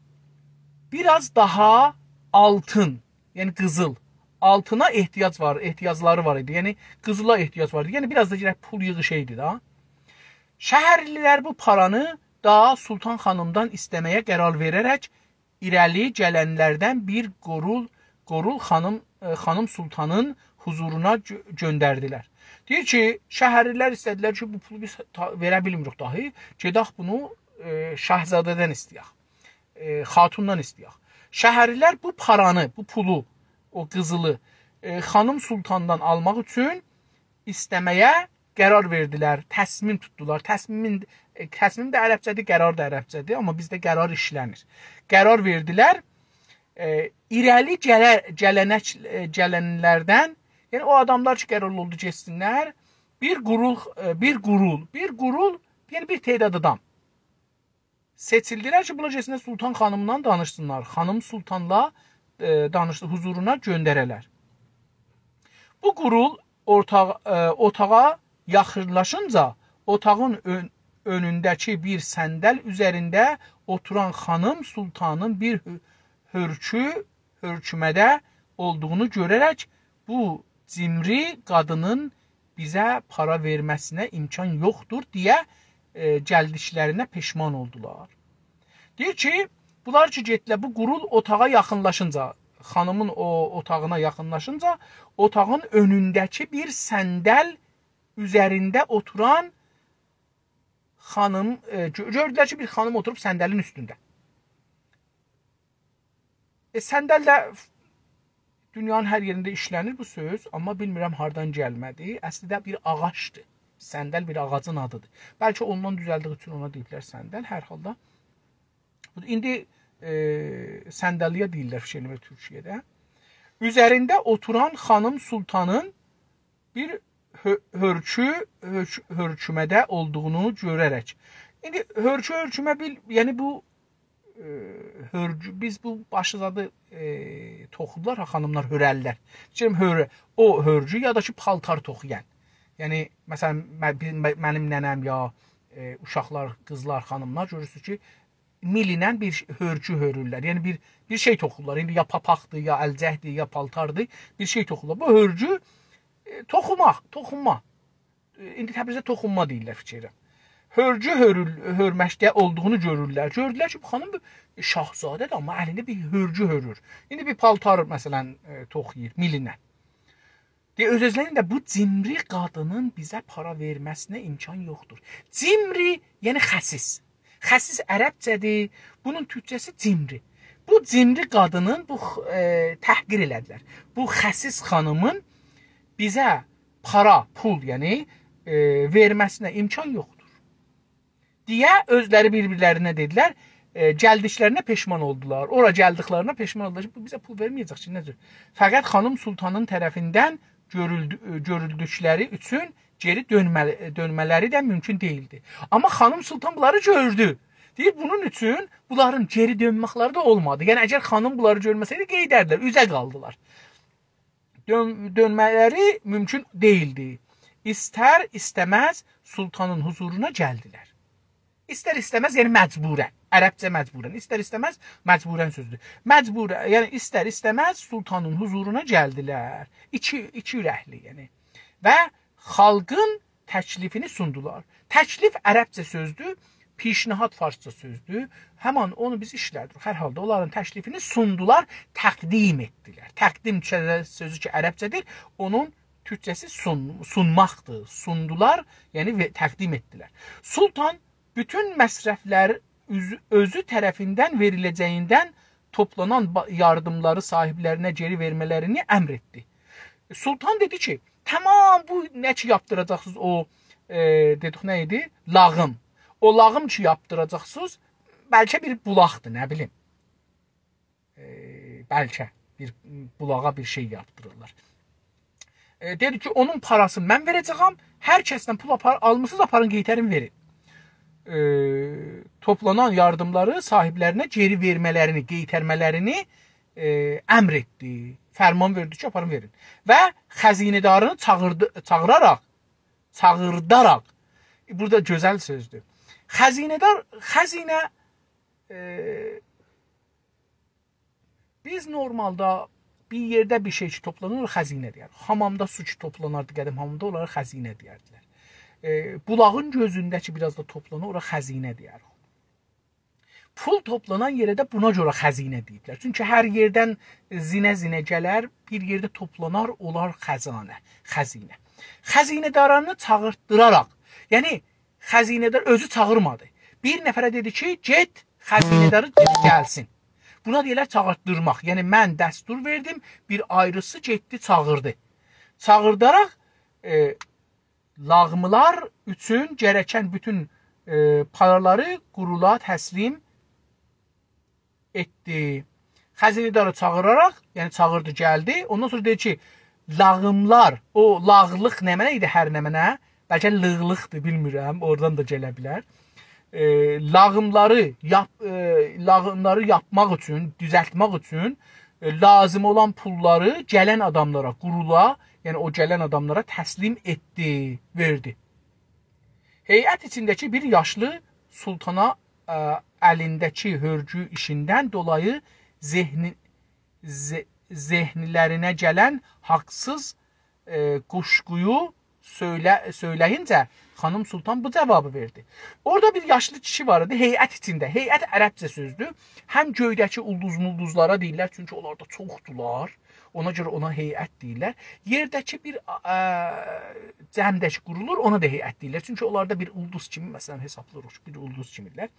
بیر آز داها آلتین، یعنی قیزیل، آلتینا احتیاج وار، احتیاجلاری وار ایدی. یعنی قیزیلا احتیاج وار ایدی. یعنی بیر آز دا گرک پول ییغیشایدی دا. شهرلی‌لر بو پارانی دا سلطان خانیمدان ایسته‌مه‌یه قرار وئره‌رک ایره‌لی گلنلردن بیر قورول، قورول خانیم، ائ، خانیم سلطانین حضورونا گؤ-، گؤندردیلر. دئییر کی، شهرلی‌لر ایسته‌دیلر کی، بو پولو بیز تا-، وئره بیلمیریک داهی، گئدک بونو، ائ، شاهزاده‌دن ایسته‌یک، ائ، خاتوندان ایسته‌یک. شهرلی‌لر بو پارانی، بو پولو، او قیزیلی، ائ، خانیم سلطاندان آلماق اوچون ایسته‌مه‌یه قرار وئردیلر، تصمیم توتدولار. تصمیمین، ائ، تصمیم ده عربجه‌دیر، قرار دا عربجه‌دیر، آمما بیزده قرار ایشله‌نیر. قرار وئردیلر، ائ، ایره‌لی گله-، گلنک-، ائ، گلنلردن، یعنی او آداملار کی، قرار اولدو گئتسینلر، بیر قورول، ائ، بیر قورول، بیر قورول، یعنی بیر تعداد آدام سئچیلدیلر کی، بونلار گئتسینلر سلطان خانیملا دانیشسینلار. خانیم سلطانلا، ائ، دانیشدی، حضورونا گؤندره‌لر. بو قورول اورتاق-، ائ، اوتاغا یاخینلاشینجا اوتاغین اؤن-، اؤنونده‌کی بیر صندل اوزرینده اوتوران خانیم سلطانین بیر هؤ-، هؤرکو، هؤرکومه‌ده اولدوغونو گؤره‌رک بو جیمری قادینین بیزه پارا وئرمه‌سینه امکان یوخدور دئیه، ائ، گلدیکلرینه پشمان اولدولار. دئییر کی، بونلار کی گئتدیلر، بو قورول اوتاغا یاخینلاشینجا، خانیمین او اوتاغینا یاخینلاشینجا، اوتاغین اؤنونده‌کی بیر صندل اوزرینده اوتوران خانیم، ائ، گؤ-، گؤردولر کی، بیر خانیم اوتوروب صندلین اوستونده. ائ، صندل ده دونیانین هر یئرینده ایشله‌نیر بو سؤز، آمما بیلمیرم هاردان گلمه‌دی. اصلینده بیر آغاجدیر. صندل بیر آغاجین آدیدیر. بلکه اوندان دوزلدیگی اوچون اونا دئییبلر صندل. هر حالدا بو، ایندی، ائ، صندلی‌یه دئییرلر فیکر ائلیرم تورکیه‌ده. اوزرینده اوتوران خانیم سلطانین بیر هؤ-، هؤرکو، هؤرک-، هؤرکومه‌ده اولدوغونو گؤره‌رک. ایندی هؤرکو، هؤرکومه بیل-، یعنی بو، ائ، هؤرکو، بیز بو باشی زادی، ائ، توخودولار ها، خانیملار هؤررلر. دئییرم، هؤره-، او هؤرکو یا دا کی، پالتار توخویان. یعنی، مثلا، م-، بی-، م-، منیم ننه‌م یا، ائ، اوشاقلار، قیزلار، خانیملار گؤرورسونوز کی، میل ایله بیر ش-، هؤرکو هؤرورلر. یعنی بیر، بیر شئی توخورلار. ایندی یا پاپاقدیر، یا الجکدیر، یا پالتاردیر. بیر شئی توخورلار. بو هؤرکو، ائ، توخوماق، توخونما. ائ، ایندی تبریزده توخونما دئییرلر فیکر ائلیرم. هؤرکو هؤرول-، هؤرمکده اولدوغونو گؤرورلر. گؤردولر کی، بو خانیم بیر شاهزاده‌دیر، آمما الینده بیر هؤرکو هؤرور. ایندی بیر پالتار، مثلا، ائ، توخویور، میل ایله. دئییر، اؤز-اؤزلرینه ده بو جیمری قادینین بیزه پارا وئرمه‌سینه امکان یوخدور. جیمری، یعنی خسیس. خسیس عربجه‌دیر، بونون تورکجه‌سی جیمری. بو جیمری قادینین بو خ-، ائ، تحقیر ائله‌دیلر. بو خسیس خانیمین بیزه پارا، پول، یعنی، ائ، وئرمه‌سینه امکان یوخدور دئیه اؤزلری بیر-بیرلرینه دئدیلر. ائ، گلدیکلرینه پشمان اولدولار. اورا گلدیکلرینه پشمان اولدولار کی، بو بیزه پول وئرمه‌یه‌جک کی، نه‌دیر؟ فقط خانیم سلطانین طرفیندن گؤرولدو-، گؤرولدوکلری اوچون گئری دؤنمه‌لی-، دؤنمه‌لری ده مومکون دئییلدی. آمما خانیم سلطان بونلاری گؤردو. دئییر، بونون اوچون بونلارین گئری دؤنمکلری ده اولمادی. یعنی، اگر خانیم بونلاری گؤرمه‌سه‌یدی، قئییدردیلر، اوزه قالدیلار. دؤن-، دؤنمه‌لری مومکون دئییلدی. ایستر-ایسته‌مز سلطانین حضورونا گلدیلر. ایستر-ایسته‌مز، یعنی مجبوراً. عربجه مجبوراً. ایستر-ایسته‌مز مجبوراً سؤزدور. مجبوراً، یعنی ایستر-ایسته‌مز سلطانین حضورونا گلدیلر. ایکی، ایکی اورکلی، یعنی. و خالقین تکلیفینی سوندولار. تکلیف عربجه سؤزدور، پیشنهاد فارسجا سؤزدور. همان اونو بیز ایشله‌دیریک. هر حالدا اونلارین تکلیفینی سوندولار، تقدیم ائتدیلر. تقدیم سؤ-، سؤزو کی، عربجه‌دیر، اونون تورکجه‌سی سون-، سونماقدیر. سوندولار، یعنی وئ-، تقدیم ائتدیلر. سلطان بوتون مصرفلر اوز-، اؤزو طرفیندن وئریله‌جه‌ییندن توپلانان با-، یاردیملاری صاحیبلرینه گئری وئرمه‌لرینی امر ائتدی. سلطان دئدی کی، تمام بو نه کی یاپدیراجاقسینیز او، ائ، دئدیک، نه ایدی؟ لاغیم. او لاغیم کی یاپدیراجاقسینیز، بلکه بیر بولاقدیر، نه بیلیم. ائ، بلکه بیر بولاغا بیر شئی یاپدیریرلار. ائ، دئدی کی، اونون پاراسینی من وئره‌جه‌یم، هر کسدن پول آپار، آلمیسینیز، آپارین، قئیترین، وئرین. ائ، توپلانان یاردیملاری صاحیبلرینه گئری وئرمه‌لرینی، قئیترمه‌لرینی، ائ، امر ائتدی. فرمان وئردی کی، آپارین، وئرین. و خزینه‌دارینی چاغیردی، چاغیراراق، چاغیرداراق. بورادا گؤزل سؤزدور. خزینه‌دار، خزینه، ائ، بیز نورمالدا بیر یئرده بیر شئی کی توپلانیر، اورا خزینه دئیه‌ریک. حامامدا سو کی توپلاناردی قدیم حامامدا، اونلارا خزینه دئیردیلر. ائ، بولاغین گؤزونده کی بیر آز دا توپلانیر، اورا خزینه دئیه‌ریک. پول توپلانان یئره ده بونا گؤره خزینه دئییبلر. چونکی هر یئردن زینه-زینه گلر، بیر یئرده توپلانار، اولار خزانه، خزینه. خزینه‌دارانی چاغیرداراق، یعنی خزینه‌دار اؤزو چاغیرمادی. بیر نفره دئدی کی، گئت، خزینه‌داری دئدی گلسین. بونا دئییرلر چاغیردیرماق. یعنی من دستور وئردیم، بیر آیریسی گئتدی، چاغیردی. چاغیرداراق، ائ، لاغیملار اوچون گرکن بوتون، ائ، پارالاری قورولا تسلیم ائتدی. خزینه‌داری چاغیراراق، یعنی چاغیردی، گلدی. اوندان سونرا دئدی کی، لاغیملار، او لاغلیق نمنه ایدی، هر نمنه؟ بلکه لیغلیقدیر، بیلمیرم، اورادان دا گله بیلر. ائ، لاغیملاری یاپ-، ائ، لاغیملاری یاپماق اوچون، دوزلتمک اوچون، ائ، لازیم اولان پوللاری گلن آداملارا، قورولا، یعنی او گلن آداملارا تسلیم ائتدی، وئردی. هیئت ایچینده‌کی بیر یاشلی سلطانا، ائ، الینده‌کی هؤرگو ایشیندن دولایی ذهنی، ذه-، ذهنلرینه گلن حاقسیز، ائ، قوشقویو سؤیله-، سؤیله‌یینجه خانیم سلطان بو جاوابی وئردی. اورادا بیر یاشلی کیشی وار ایدی، هیئت ایچینده. هیئت عربجه سؤزدور. هم گؤیده‌کی اولدوز-مولدوزلارا دئییرلر، چونکی اونلار دا چوخدولار. اونا گؤره اونا هیئت دئییرلر. یئرده‌کی بیر، ا، جمعده کی قورولور، اونا دا هیئت دئییرلر. چونکی اونلار دا بیر اولدوز کیمی، مثلا، حسابلاییریق کی، بیر اولدوز کیمیدیرلر.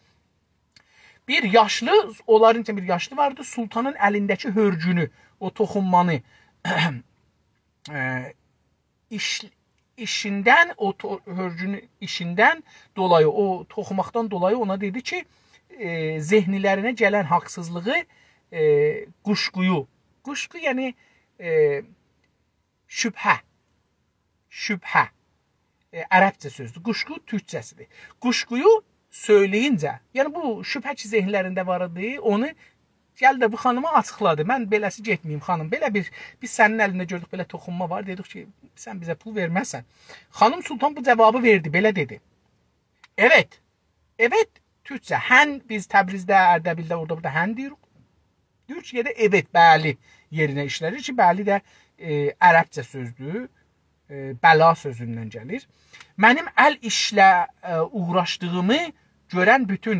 بیر یاشلی، اونلارین ایچینده بیر یاشلی واردی، سلطانین الینده‌کی هؤرگونو، او توخونمانی، ائ، ایش-، ایشیندن، او تو-، هؤرگونو ایشیندن دولایی، او توخوماقدان دولایی اونا دئدی کی، ائ، ذهنلرینه گلن حاقسیزلیغی، ائ، قوشقویو، قوشقو، یعنی، ائ، شبهه، شبهه، ائ، عربجه سؤزدور. قوشقو تورکجه‌سیدیر. قوشقویو سؤیله‌یینجه، یعنی بو شبهه کی ذهنلرینده وار ایدی، اونو گلدی بو خانیما آچیقلادی. من بئله‌سی گئتمه‌ییم، خانیم. بئله بیر، بیز سنین الینده گؤردوک، بئله توخونما وار. دئدیک کی، سن بیزه پول وئرمزسن. خانیم سلطان بو جاوابی وئردی، بئله دئدی: «Evet.» «Evet» تورکجه «هن»، بیز تبریزده، اردبیلده، اورادا بورادا «هن» دئییریک. تورکیه‌ده «evet»، «bəli» یئرینه ایشله‌نیر کی، «bəli» ده، ائ، عربجه سؤزدور. ائ، بلا سؤزوندن گلیر. «Mənim əl işlə, ə, uğraşdığımı görən bütün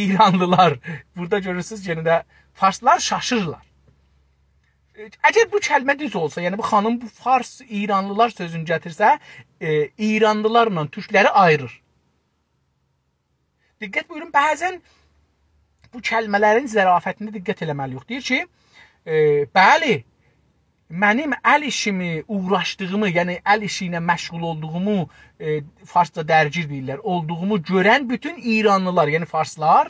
İranlılar»، بورادا گؤرورسونوز، یئنه ده فارسلار شاشیرلار. ائ، اگر بو کلمه دوز اولسا، یعنی بو خانیم بو فارس ایرانلیلار سؤزونو گتیرسه، ائ، ایرانلیلارلا تورکلری آییریر. دقت بویورون، بعضا بو کلمه‌لرین ظرافتینه دقت ائله‌مه‌لی‌ییک. دئییر کی، ائ، «Bəli, mənim əl işimi, uğraşdığımı»، یعنی ال ایشی ایله مشغول اولدوغومو، ائ، فارسجا درگیر دئییرلر، «olduğumu görən bütün İranlılar»، یعنی فارسلار.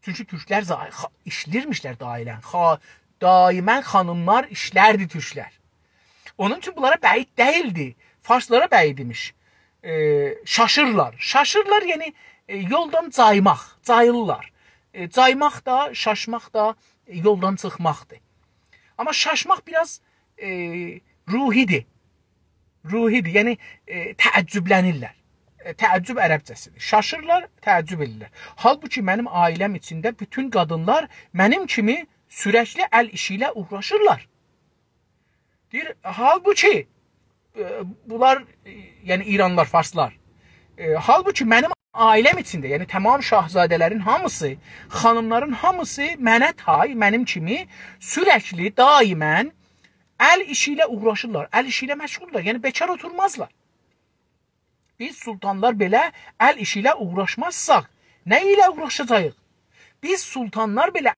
چونکی تورکلر زا-، خا-، ایشله‌ییرمیشلر دائما. خا-، دائما خانیملار ایشلردی تورکلر. اونون اوچون بونلارا بعید دئییلدی. فارسلارا بعید ایمیش. ائ، شاشیرلار. شاشیرلار، یعنی، ائ، یولدان جایماق، جاییرلار. ائ، جایماق دا، شاشماق دا، ائ، یولدان چیخماقدیر. آمما شاشماق بیر آز، ائ، روحی‌دیر. روحی‌دیر، یعنی، ائ، تعجبلنیرلر. ائ، تعجب عربجه‌سیدیر. شاشیرلار، تعجب ائدیرلر. «Halbuki mənim ailəm içində bütün qadınlar mənim kimi sürəkli əl işi ilə uğraşırlar.» دئییر، حالبوکی، ائ، بونلار، ائ، یعنی ایرانلیلار، فارسلار. ائ، حالبوکی منیم عائله‌م ایچینده، یعنی تمام شاهزاده‌لرین هامیسی، خانیملارین هامیسی منه تای، منیم کیمی سورکلی، دائما ال ایشی ایله اوغراشیرلار، ال ایشی ایله مشغولدور، یعنی بیکار اوتورمازلار. بیز سلطانلار بئله ال ایشی ایله اوغراشمازساق، نه ایله اوغراشاجاغیق؟ بیز سلطانلار بئله